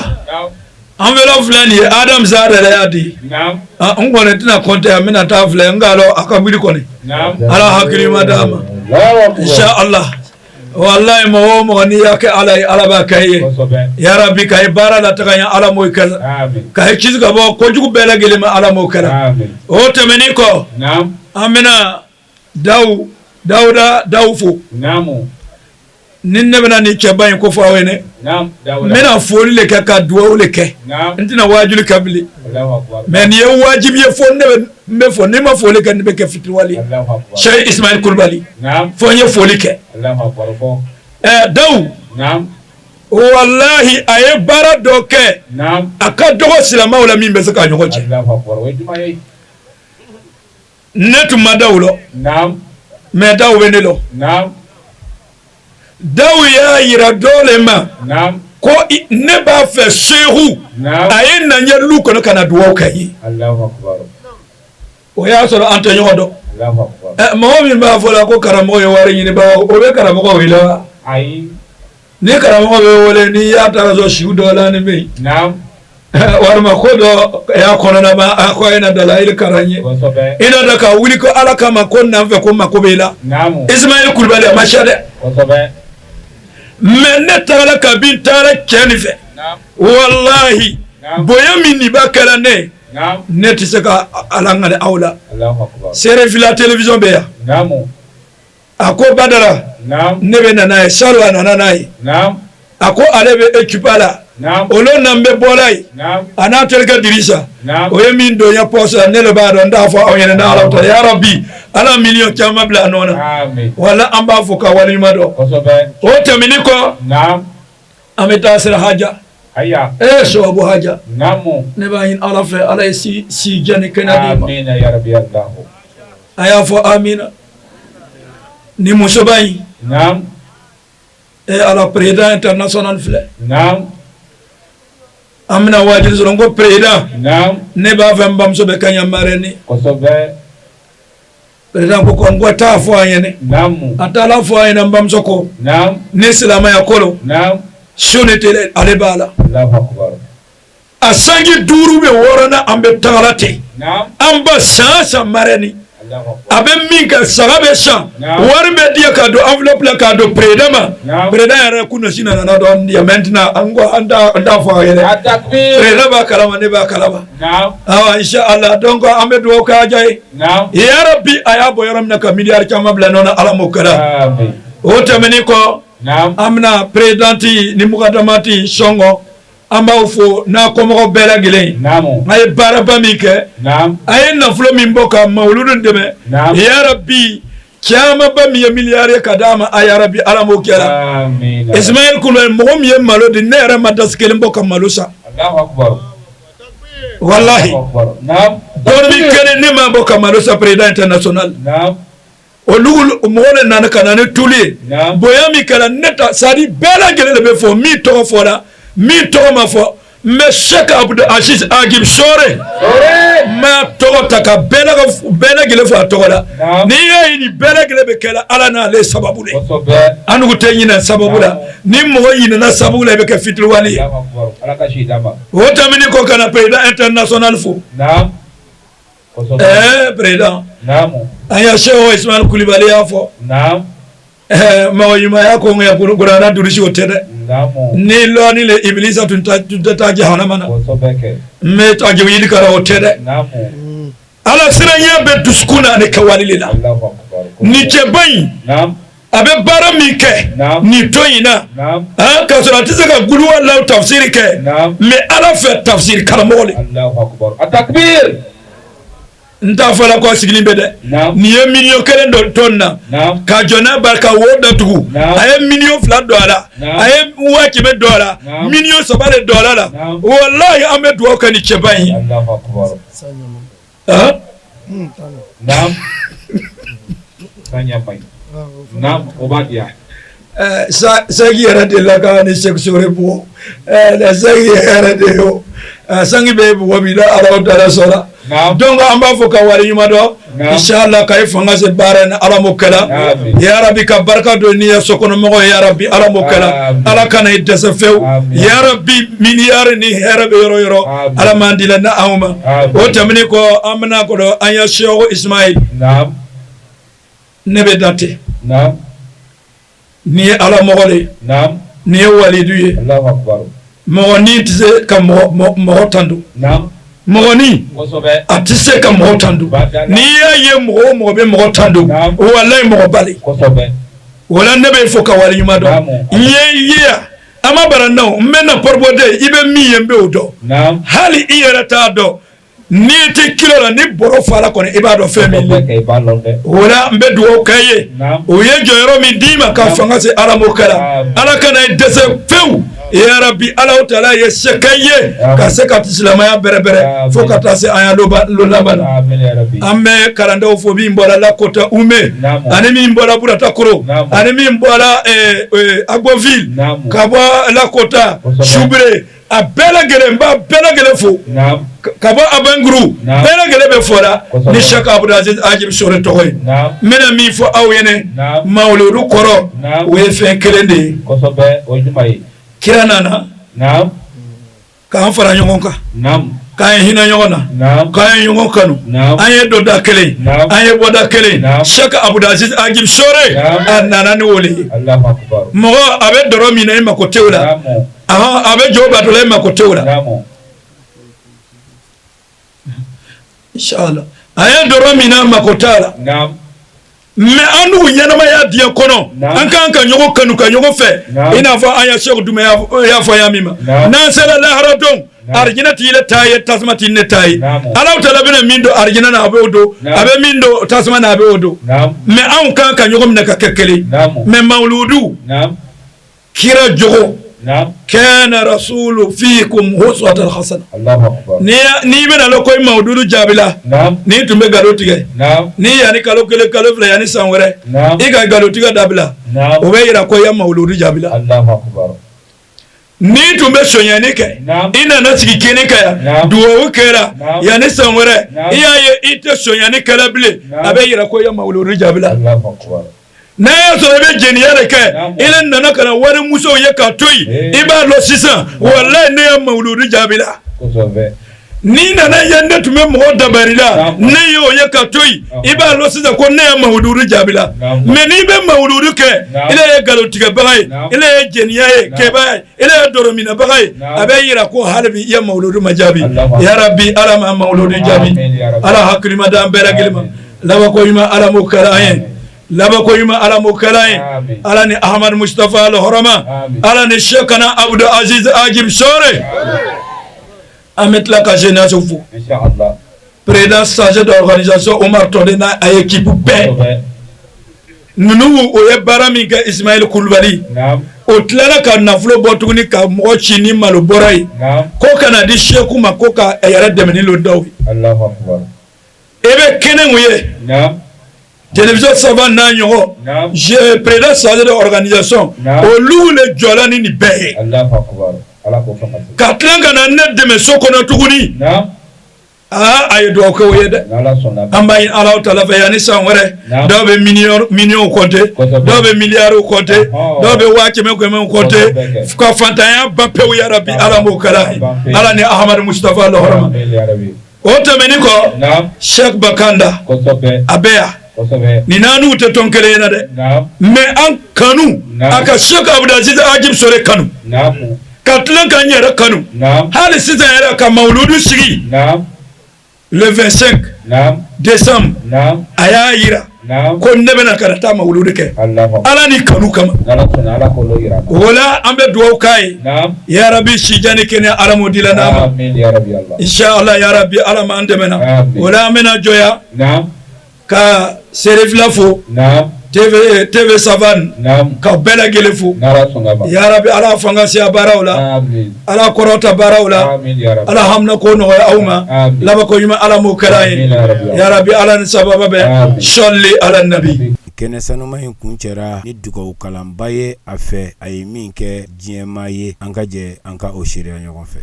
enveloppe filɛ nin ye Adam Zada yɛrɛ y'a di n kɔni tɛna compter an bɛna taa filɛ n k'a lɔn a ka wuli kɔni Ala hakili ɲuman d'a ma inshallah walayi mɔgɔ o mɔgɔ n'i y'a kɛ Ala ye Ala b'a kɛ i ye yarabi ka i baara lataga ɲɛ Ala m'o kɛ ka i kisi ka bɔ kojugu bɛɛ lajɛlen ma Ala m'o kɛra o tɛmɛnen kɔ an bɛna Dawu Dawuda Dawu fo ni ne bɛna nin cɛba in ko fɔ aw ye ne n bɛna foli le kɛ ka dugawu le kɛ n tɛna waajuli kɛ bilen mais nin ye wajibi ye fo ne bɛ n bɛ fɔ ni n ma foli kɛ ne bɛ kɛ fitiriwale ye Cheikh Ismaël Kulubali fo n ye foli kɛ ɛ Dawu walahi a ye baara dɔ kɛ a ka dɔgɔ silamɛw la min bɛ se k'a ɲɔgɔn cɛ ne tun ma Dawu lɔn mais Dawu bɛ ne lɔn Dawu y'a yira dɔ le ma ko ne b'a fɛ sehu a ye na n ye lu kɔnɔ ka na dugawu kɛ n ye o y'a sɔrɔ an tɛ ɲɔgɔn dɔn mɔgɔ min b'a fɔ la ko karamɔgɔ ye wari ɲinibaga o bɛ karamɔgɔ wele wa ni karamɔgɔ bɛ wele n'i y'a taara sɔrɔ siw dɔ la ni bɛ yen walima ko dɔ y'a kɔnɔna ma a ko a ye na dalayili kalan ye i nana ka wuli ko Ala kama ko na n fɛ ko mako b'i la Ismaël Kulubali a ma siya dɛ mais ne tagala kabi n taara cɛ nin fɛ walahi bonya min nin b'a kɛra ne ye ne tɛ se ka ala ŋani aw la Serefila télévision bɛ yan a ko Badara ne bɛ na n'a ye salon a nana n'a ye a ko ale bɛ équipe la o lon na n bɛ bɔla yen a n'a terikɛ Dirisa o ye min don n poche la ne de b'a dɔn n t'a fɔ aw ɲɛna n'Ala ta yarabi Ala miliyɔn caman bila a nɔ na wala an b'a fo ka waleɲuman dɔn o tɛmɛnen kɔ an bɛ taa sira haja ee sababu haja ne b'a ɲini Ala fɛ Ala ye si jan ni kɛnɛya d'i ma a y'a fɔ amina ni musoba in ee Ala président international filɛ an bɛna wajibi sɔrɔ n ko président ne b'a fɛ n bamuso bɛ kɛ n ya marraine président ko n ko taa fɔ a ɲɛna a taara fɔ a ɲɛna n bamuso ko ni silamɛya ko lo su ni tile ale b'a la a sanji 5 bɛ 6 na an bɛ tagala ten an ba san san marraine A bɛ min kɛ, saga bɛ san, wari bɛ di ka don enveloppe la k'a don président ma. Président yɛrɛ kunasini nana dɔn yan. Maintenant, an ko an t'a fɔ a ye dɛ. Président b'a kalama, ne b'a kalama. Awa, inshallah. Donc an bɛ dugawu kɛ aja ye. Ya Rabbi, a y'a bɔ yɔrɔ min na ka miliyari caman bila nɔ na, Ala m'o kɛra. O tɛmɛnen kɔ, an bɛna présidente ni mukadamati sɔngɔ, an b'aw fo n'a kɔmɔgɔw bɛɛ lajɛlen. A ye baaraba min kɛ, a ye nafolo min bɔ ka mawuludu dɛmɛ, ya Rabbi, camanba min ye miliyari ye ka d'a ma, a ya Rabbi, Ala m'o kɛra. Ismaël Kulubali, mɔgɔ min ye malo di, ne yɛrɛ ma dasi kelen bɔ ka malo san. Walahi, dɔrɔmɛ kelen ne ma bɔ ka malo san. Président international, olu mɔgɔ de nana ka na ni tulu ye. Bonya min kɛra ne ta, c'est à dire bɛɛ lajɛlen de bɛ fɔ, min tɔgɔ fɔra, min tɔgɔ ma fɔ. N bɛ Sɛki Abudu Aziz Agib Sore, n b'a tɔgɔ ta ka bɛɛ lajɛlen fɔ a tɔgɔ la. N'i y'a ye nin bɛɛ lajɛlen bɛ kɛla, Ala n'ale sababu de. An nugu tɛ ɲinɛ sababu la. Ni mɔgɔ ɲinɛna sababu la, i bɛ kɛ fitiriwale ye. O tɛmɛnen kɔ, ka na président international fo. Ɛɛ président, an ya Sɛki Ismaël Kulibali y'a fɔ, mɔgɔ ɲumanya ko ŋa kuranna durusi, o tɛ dɛ. Ni lɔni le ibilisa tun tɛ taa jahanama na, n bɛ taa jeli kara, o tɛ dɛ. Ala siranya bɛ dusukun na ani kɛwale le la. Nin cɛba in, a bɛ baara min kɛ nin tɔn in na, k'a sɔrɔ a tɛ se ka guluwalaw tafsiri kɛ, mais Ala fɛ tafsiri karamɔgɔ le. N t'a fɔ la ko a sigilen bɛ dɛ. Nin ye miliyɔn 1 don tɔn na ka jɔ n'a ba ka wo datugu. A ye miliyɔn 2 don a la, a ye 100 000 don a la, miliyɔn 3 de don a la. Walahi, an bɛ dugawu kɛ nin cɛba in ye. Naam. Naam, o b'a di yan. Sangi yɛrɛ de la ka ni Sɛki Sore bugɔ. Sangi yɛrɛ de yo, sangi bɛ bugɔ bi la, Ala taala sɔnna. Donc an b'a fɔ ka wale ɲuman dɔn. Inshallah, ka i fanga se baara in, Ala m'o kɛla. Ya Rabbi, ka barika don n'i ya sokɔnɔmɔgɔ ye. Ya Rabbi, Ala m'o kɛla. Ala kana i dɛsɛ fewu. Ya Rabbi, miliyari ni hɛrɛ bɛ yɔrɔ yɔrɔ, Ala m'an dila na anw ma. O tɛmɛnen kɔ, an bɛna kɔrɔ an ya Sɛki Ismaël. Ne bɛ dan ten. Nin ye Ala mɔgɔ de ye, nin ye walidu ye. Mɔgɔnin tɛ se ka mɔgɔ tandu, mɔgɔnin a tɛ se ka mɔgɔ tandu. N'i y'a ye mɔgɔ o mɔgɔ bɛ mɔgɔ tandu, walayi, mɔgɔ bali wala. Ne bɛ fo ka wale ɲuman dɔn. N ye ye yan, an ma bara n bɛ na pɔrɔbɔde, i bɛ min ye, n bɛ o dɔn. Hali i yɛrɛ t'a dɔn, n'i tɛ kilo la, ni bɔrɔ fara kɔni, i b'a dɔn fɛn min. O la, n bɛ dugawu kɛ ye. O ye jɔyɔrɔ min d'i ma ka fanga se, Ala m'o kɛra. Ala kana i dɛsɛ fewu. Ya Rabbi, Ala taala ye se kɛ ye ka se ka silamɛya bɛrɛbɛrɛ fo ka taa se an ya lo laban na. An bɛ kalandenw fo, min bɔra Lakota Ume, ani min bɔra Buratakoro, ani min bɔra Agboville, ka bɔ Lakota Subure, a bɛɛ lajɛlen, n b'a bɛɛ lajɛlen fo, ka bɔ Abenkuru, bɛɛ lajɛlen bɛ fɔra ni Sɛki Abudulaziz Ajibi Sore tɔgɔ ye. N bɛna min fɔ aw ɲɛnɛ, mawuludu kɔrɔ, o ye fɛn kelen de ye. Kira nana k'an fara ɲɔgɔn kan, k'an ye hinɛ ɲɔgɔn na, k'an ye ɲɔgɔn kanu, an ye donda kelen, an ye bɔda kelen. Sɛki Abudulaziz Ajibi Sore, a nana ni o le ye. Mɔgɔ a bɛ dɔrɔ min na, e mako tɛ o la. A bɛ jɔ bato la, e mako tɛ o la. Inshallah, a ye dɔrɔ min na, mako t'a la. Mais an n'u ɲɛnamaya diɲɛ kɔnɔ, an kan ka ɲɔgɔn kanu, ka ɲɔgɔn fɛ, i n'a fɔ an ya Sɛki Dumɛ y'a fɔ yan min ma. N'an sera lahara don, arijinɛ t'i le ta ye, tasuma t'i ne ta ye. Ala taala bɛna min don arijinɛ na, a b'o don. A bɛ min don tasuma na, a b'o don. Mais anw kan ka ɲɔgɔn minɛ ka kɛ kelen. Mais mawuludu, kira jogo, kana rasulu fikum uswatan hasana. N'i bɛna lɔ ko i mawuludu jaabila, n'i tun bɛ nkalon tigɛ, ni yanni kalo 1, kalo 2, yanni san wɛrɛ, i ka nkalon tigɛ dabila, o bɛ yira ko i ya mawuludu jaabila. N'i tun bɛ sonyani kɛ, i nana sigi kini kan yan, dugawu kɛra, yanni san wɛrɛ, i y'a ye i tɛ sonyani kɛla bilen, a bɛ yira ko i ya mawuludu jaabila. N'a y'a sɔrɔ i bɛ jɛnɛya de kɛ, i le nana ka na warimusow ye k'a to yen, i b'a dɔn sisan, walayi, ne ya mawuludu jaabila. N'i nana ye ne tun bɛ mɔgɔ dabari la, ne y'o ye ka to yen, i b'a lɔn sisan ko ne ye mawuludu jaabila. Mais n'i bɛ mawuludu kɛ, ile ye nkalontigɛbaga ye, ile ye jɛnɛya ye kɛbaa ye, ile ye dɔrɔminɛbaga ye, a bɛ yira ko hali bi i ye mawuludu ma jaabi. Yarabi, Ala ma mawuludu jaabi. Ala hakilima d'an bɛɛ lajɛlen ma. Labanko ɲuman, Ala m'o kɛra an ye. Labanko ɲuman, Ala m'o kɛra an ye. Ala ni Ahamadu Mustafa alhɔrɔma, Ala ni Sekana Abudu Aziz Ajib Sore. An bɛ tila ka jeunesse fo, président chargé d'organisation Omar Tɔnde n'a a équipe bɛɛ. Ninnu o ye baara min kɛ, Ismaël Kulubali, o tilala ka nafolo bɔ tuguni ka mɔgɔ ci ni malo bɔra ye ko ka na di seku ma, ko ka a yɛrɛ dɛmɛ ni lon dɔw ye. E bɛ kɛnɛ mun ye télévision saba n'a ɲɔgɔn, président chargé d'organisation, olu le jɔla ni nin bɛɛ ye ka tila ka na ne dɛmɛ so kɔnɔ tuguni. Aa, a ye dugawu kɛ o ye dɛ. An b'a ɲini Alahu taala fɛ, yanni san wɛrɛ, dɔw bɛ miliyɔnw compter, dɔw bɛ miliyariw compter, dɔw bɛ 100 000 kɛmɛw compter, ka fantanya ban pewu. Yarabi, Ala m'o kɛra ye. Ala ni Ahamadu Mustafa lɔhɔrɔma. O tɛmɛnin kɔ, Sheikh Bakanda, a bɛ yan. Nin n'an tɛ tɔn kelen ye na dɛ, mais an kanu a ka Sheikh Abdulaziz Ajib Sore kanu ka tilen ka n yɛrɛ kanu. Hali sisan yɛrɛ ka mawuludu sigi le 25 décembre, a y'a yira ko ne bɛna ka na taa mawuludu kɛ Ala ni kanu kama. O la, an bɛ dugawu k'a ye. Yarabi, sijan ni kɛnɛya, Ala m'o dila n'a ma, inshallah. Yarabi, Ala m'an dɛmɛna. O la, an bɛna jɔya ka Serifila fo, TV TV Savane, ka bɛɛ lajɛlen fo. Yarabi, Ala fanga siya baaraw la, Ala kɔrɔta baaraw la, Ala hamina ko nɔgɔya aw ma. Labanko ɲuman, Ala m'o kɛra ye. Yarabi, Ala ni sababa bɛ sɔli ala nabi. Kɛnɛ sanuma in kun cɛra ni dugawu kalanba ye a fɛ, a ye min kɛ diɲɛmaa ye. An ka jɛ an ka o seereya ɲɔgɔn fɛ.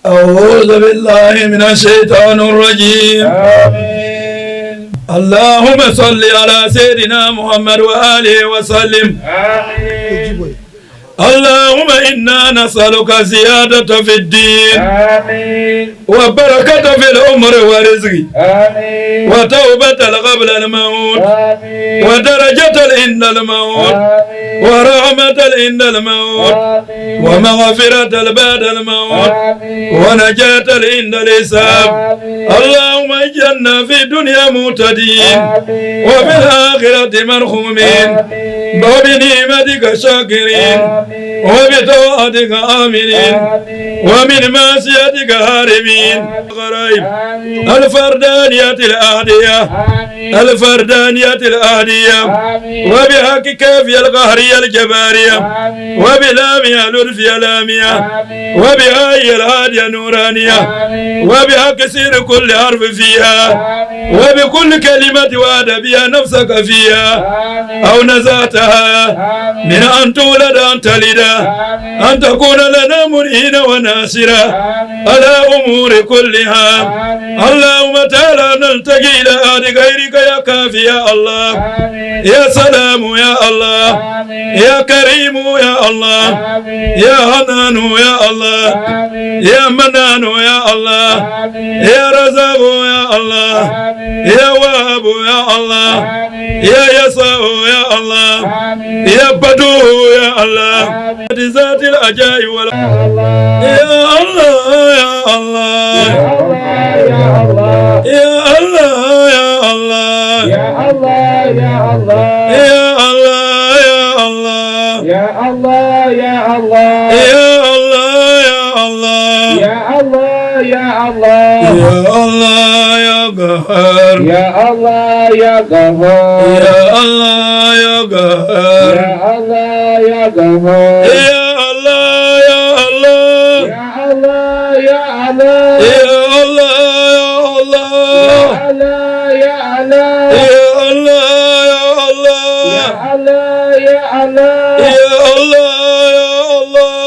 أعوذ بالله من الشيطان الرجيم. اللهم صل على سيدنا محمد وآله وسلم. اللهم إنا نسألك زيادة في الدين وبركة في العمر والرزق وتوبة قبل الموت ودرجة عند الموت ورحمة عند الموت ومغفرة بعد الموت ونجاة عند الحساب. اللهم اجعلنا في الدنيا مهتدين وفي الآخرة مرحومين وبنعمتك شاكرين وبطاعتك آمنين ومن معصيتك هاربين. غريب الفردانية الأهدية، الفردانية الأهدية، وبحق كافية القهرية الجبارية، وبلامية لطفية لامية، وبهاي الهادية نورانية، وبحق سير كل حرف فيها، وبكل كلمة وعد بها نفسك فيها أو نزعتها من أن تولد أن تلد أن تكون لنا منعينا وناصرا على أمور كلها. اللهم تعالى نلتقي إلى أهل غيرك يا كافي يا الله، يا سلام يا الله، يا كريم يا الله، يا حنان يا الله، يا منان يا الله، يا رزاق يا الله، يا وهاب يا الله، يا يسوع يا الله، يا بدو يا الله، ذات الأجاي ولا يا الله يا الله يا الله يا الله يا الله يا الله يا الله يا الله يا الله يا الله يا الله يا الله يا الله يا الله يا الله يا قهار يا الله يا قهار يا الله يا قهار يا الله يا قهار يا الله يا الله يا الله يا الله يا الله يا الله يا الله يا الله يا الله يا الله يا الله يا الله يا الله يا الله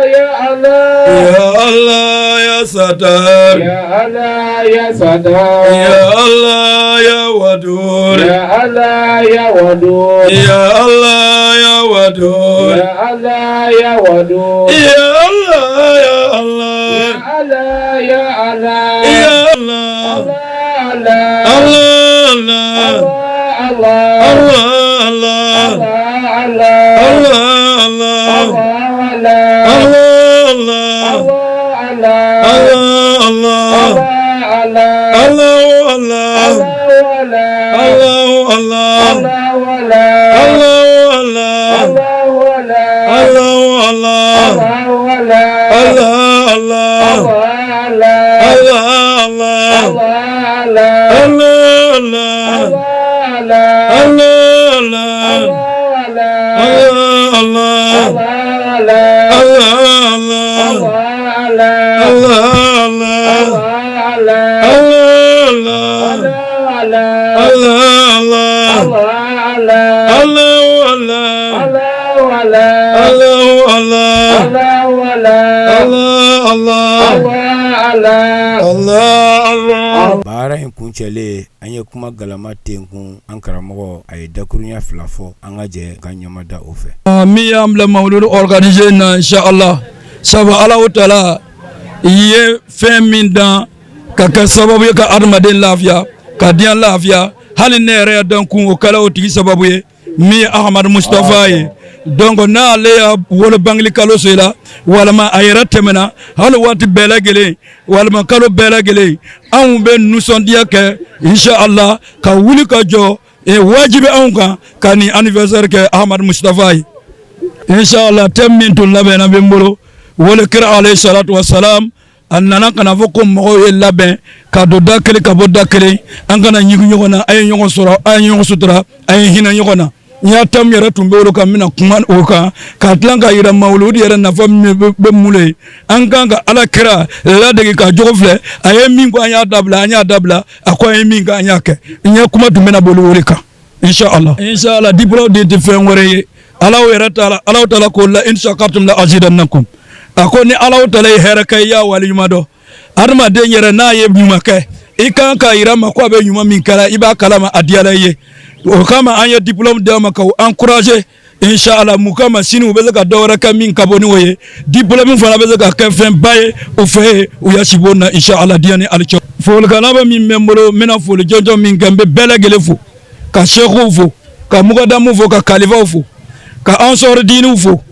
يا الله يا الله يا ستار يا الله يا ستار يا الله يا ودود يا الله يا ودود يا الله يا ودود يا الله يا ودود يا الله يا الله يا الله يا Allah Allah Allah Allah Allah Allah Allah Allah Baara in kuncɛlen, an ye kuma galama tenkun. An karamɔgɔ a ye dakurunya 2 fɔ, an ka jɛ ka ɲama da o fɛ. Min y'an bila mawuludu organiser na, inshallah, sabu Alahu taala i ye fɛn min dan ka kɛ sababu ye ka adamaden lafiya, ka diɲɛ lafiya, hali ne yɛrɛ ya dan kun, o kɛla o tigi sababu ye min ye Ahamadu Mustafa ye. Donc n'ale ya wolo bangeli kalo sera, walima a yɛrɛ tɛmɛna, hali waati bɛɛ lajɛlen walima kalo bɛɛ lajɛlen, anw bɛ nisɔndiya kɛ inshallah, ka wuli ka jɔ. Wajibi anw kan ka nin anniversaire kɛ Ahamadu Mustafa ye inshallah. Thème min tun labɛnna bɛ n bolo, wele kira alayhi salatu wasalam, a nana ka na fɔ ko mɔgɔw ye labɛn ka don da kelen ka bɔ da kelen, an kana ɲigin ɲɔgɔn na, a ye ɲɔgɔn sɔrɔ, a ye ɲɔgɔn sutura, a ye hinɛ ɲɔgɔn na. N y'a thème yɛrɛ tun bɛ o kan, n bɛna kuma o kan ka tila ka yira mawuludi yɛrɛ nafa min bɛ mun le ye. An kan ka Ala kira ladege ka jogo filɛ, a ye min ko an y'a dabila, an y'a dabila, a ko an ye min kɛ, an y'a kɛ. N ye kuma tun bɛna boli o de kan inshallah. Inshallah, diplôme de tɛ fɛn wɛrɛ ye, Alahu yɛrɛ taala, Alahu taala ko la in shakartum la azidannakum. A ko ni Alahu taala ye hɛrɛ kɛ, i y'a waleɲuman dɔn. Adamaden yɛrɛ n'a ye ɲuman kɛ, i kan k'a yira ma ko a bɛ ɲuman min kɛra, i b'a kalama a diyara i ye. O kama an ye diplôme d'a ma k'u encourager inshallah. Mun kama? Sini u bɛ se ka dɔ wɛrɛ kɛ min ka bɔ ni o ye. Diplôme fana bɛ se ka kɛ fɛnba ye u fɛ yen, u ya sibon na inshallah. Diɲɛ ni alicɛ folikan laban min bɛ n bolo, n bɛna foli jɔnjɔn min kɛ, n bɛ bɛɛ lajɛlen fo, ka sɛkuw fo, ka mugadamu fo, ka kalifaw fo, ka ansɔrɔdiniw fo,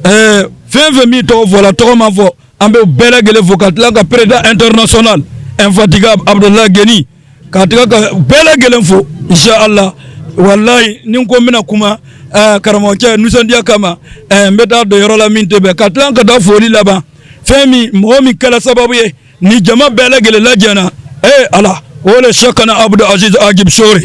fɛn fɛn min tɔgɔ fɔla, tɔgɔ ma fɔ, an bɛ bɛɛ lajɛlen fo, ka tila ka président international infatigable Abdoulaye Geni, ka tila ka bɛɛ lajɛlen fo inshallah. Walayi, ni n ko n bɛna kuma karamɔgɔcɛ nisɔndiya kama, n bɛ taa don yɔrɔ la min tɛ bɛn. Ka tila ka taa foli laban, fɛn min mɔgɔ min kɛra sababu ye ni jama bɛɛ lajɛlen lajɛna, Ala o le Sɛkana Abudu Aziz Agib Sore,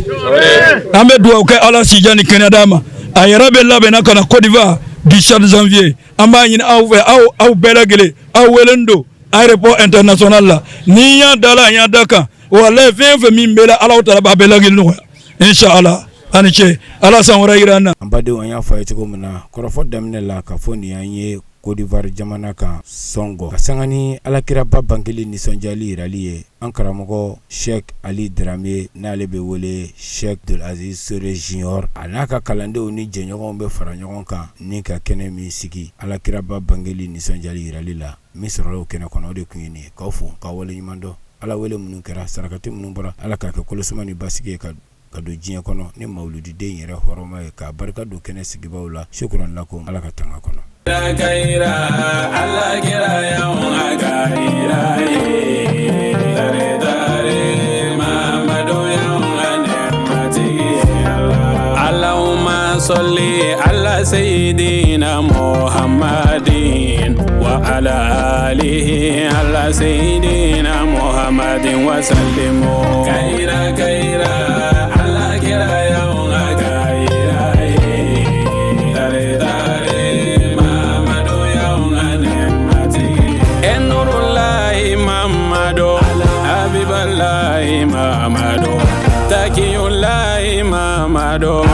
an bɛ dugawu kɛ Ala sijan ni kɛnɛya d'a ma. A yɛrɛ bɛ labɛnna ka na Côte d'Ivoire du 7 janvier. An b'a ɲini aw fɛ, aw bɛɛ lajɛlen, aw welelen don aéroport international la. Ni y'a da la, an y'a da kan, walayi, fɛn fɛn min bɛ la, Alahu taala b'a bɛɛ lajɛlen nɔgɔya inshallah. A ni ce, Ala san wɛrɛ yira an na. An badenw, an y'a fɔ a ye cogo min na kɔrɔfɔ daminɛ la, ka fɔ nin y'an ye Côte d'Ivoire jamana kan Sɔngɔ, ka sanga ni alakiraba bangeli nisɔndiyali yirali ye. An karamɔgɔ Sheikh Ali Darame, n'ale bɛ wele Sheikh Abdul Aziz Sore Junior, a n'a ka kalandenw ni jɛɲɔgɔnw bɛ fara ɲɔgɔn kan ni ka kɛnɛ min sigi alakiraba bangeli nisɔndiyali yirali la, min sɔrɔla o kɛnɛ kɔnɔ, o de tun ye nin ye. K'aw fo k'aw waleɲuman dɔn. Ala wele minnu kɛra, sarakati minnu bɔra, Ala k'a kɛ kolosuma ni basigi ye ka don diɲɛ kɔnɔ ni mawuludiden yɛrɛ hɔrɔma ye, k'a barika don kɛnɛ sigibaw la. Shukran lakum, Ala ka tanga kɔnɔ. Allahumma salli ala sayyidina Muhammadin wa ala alihi ala sayyidina Muhammadin wa sallimu kaira kaira ala kira ya kaira tare tare Mamadu ya mati enurullahi Mamadu Habiballahi Mamadu Takiyullahi Mamadu.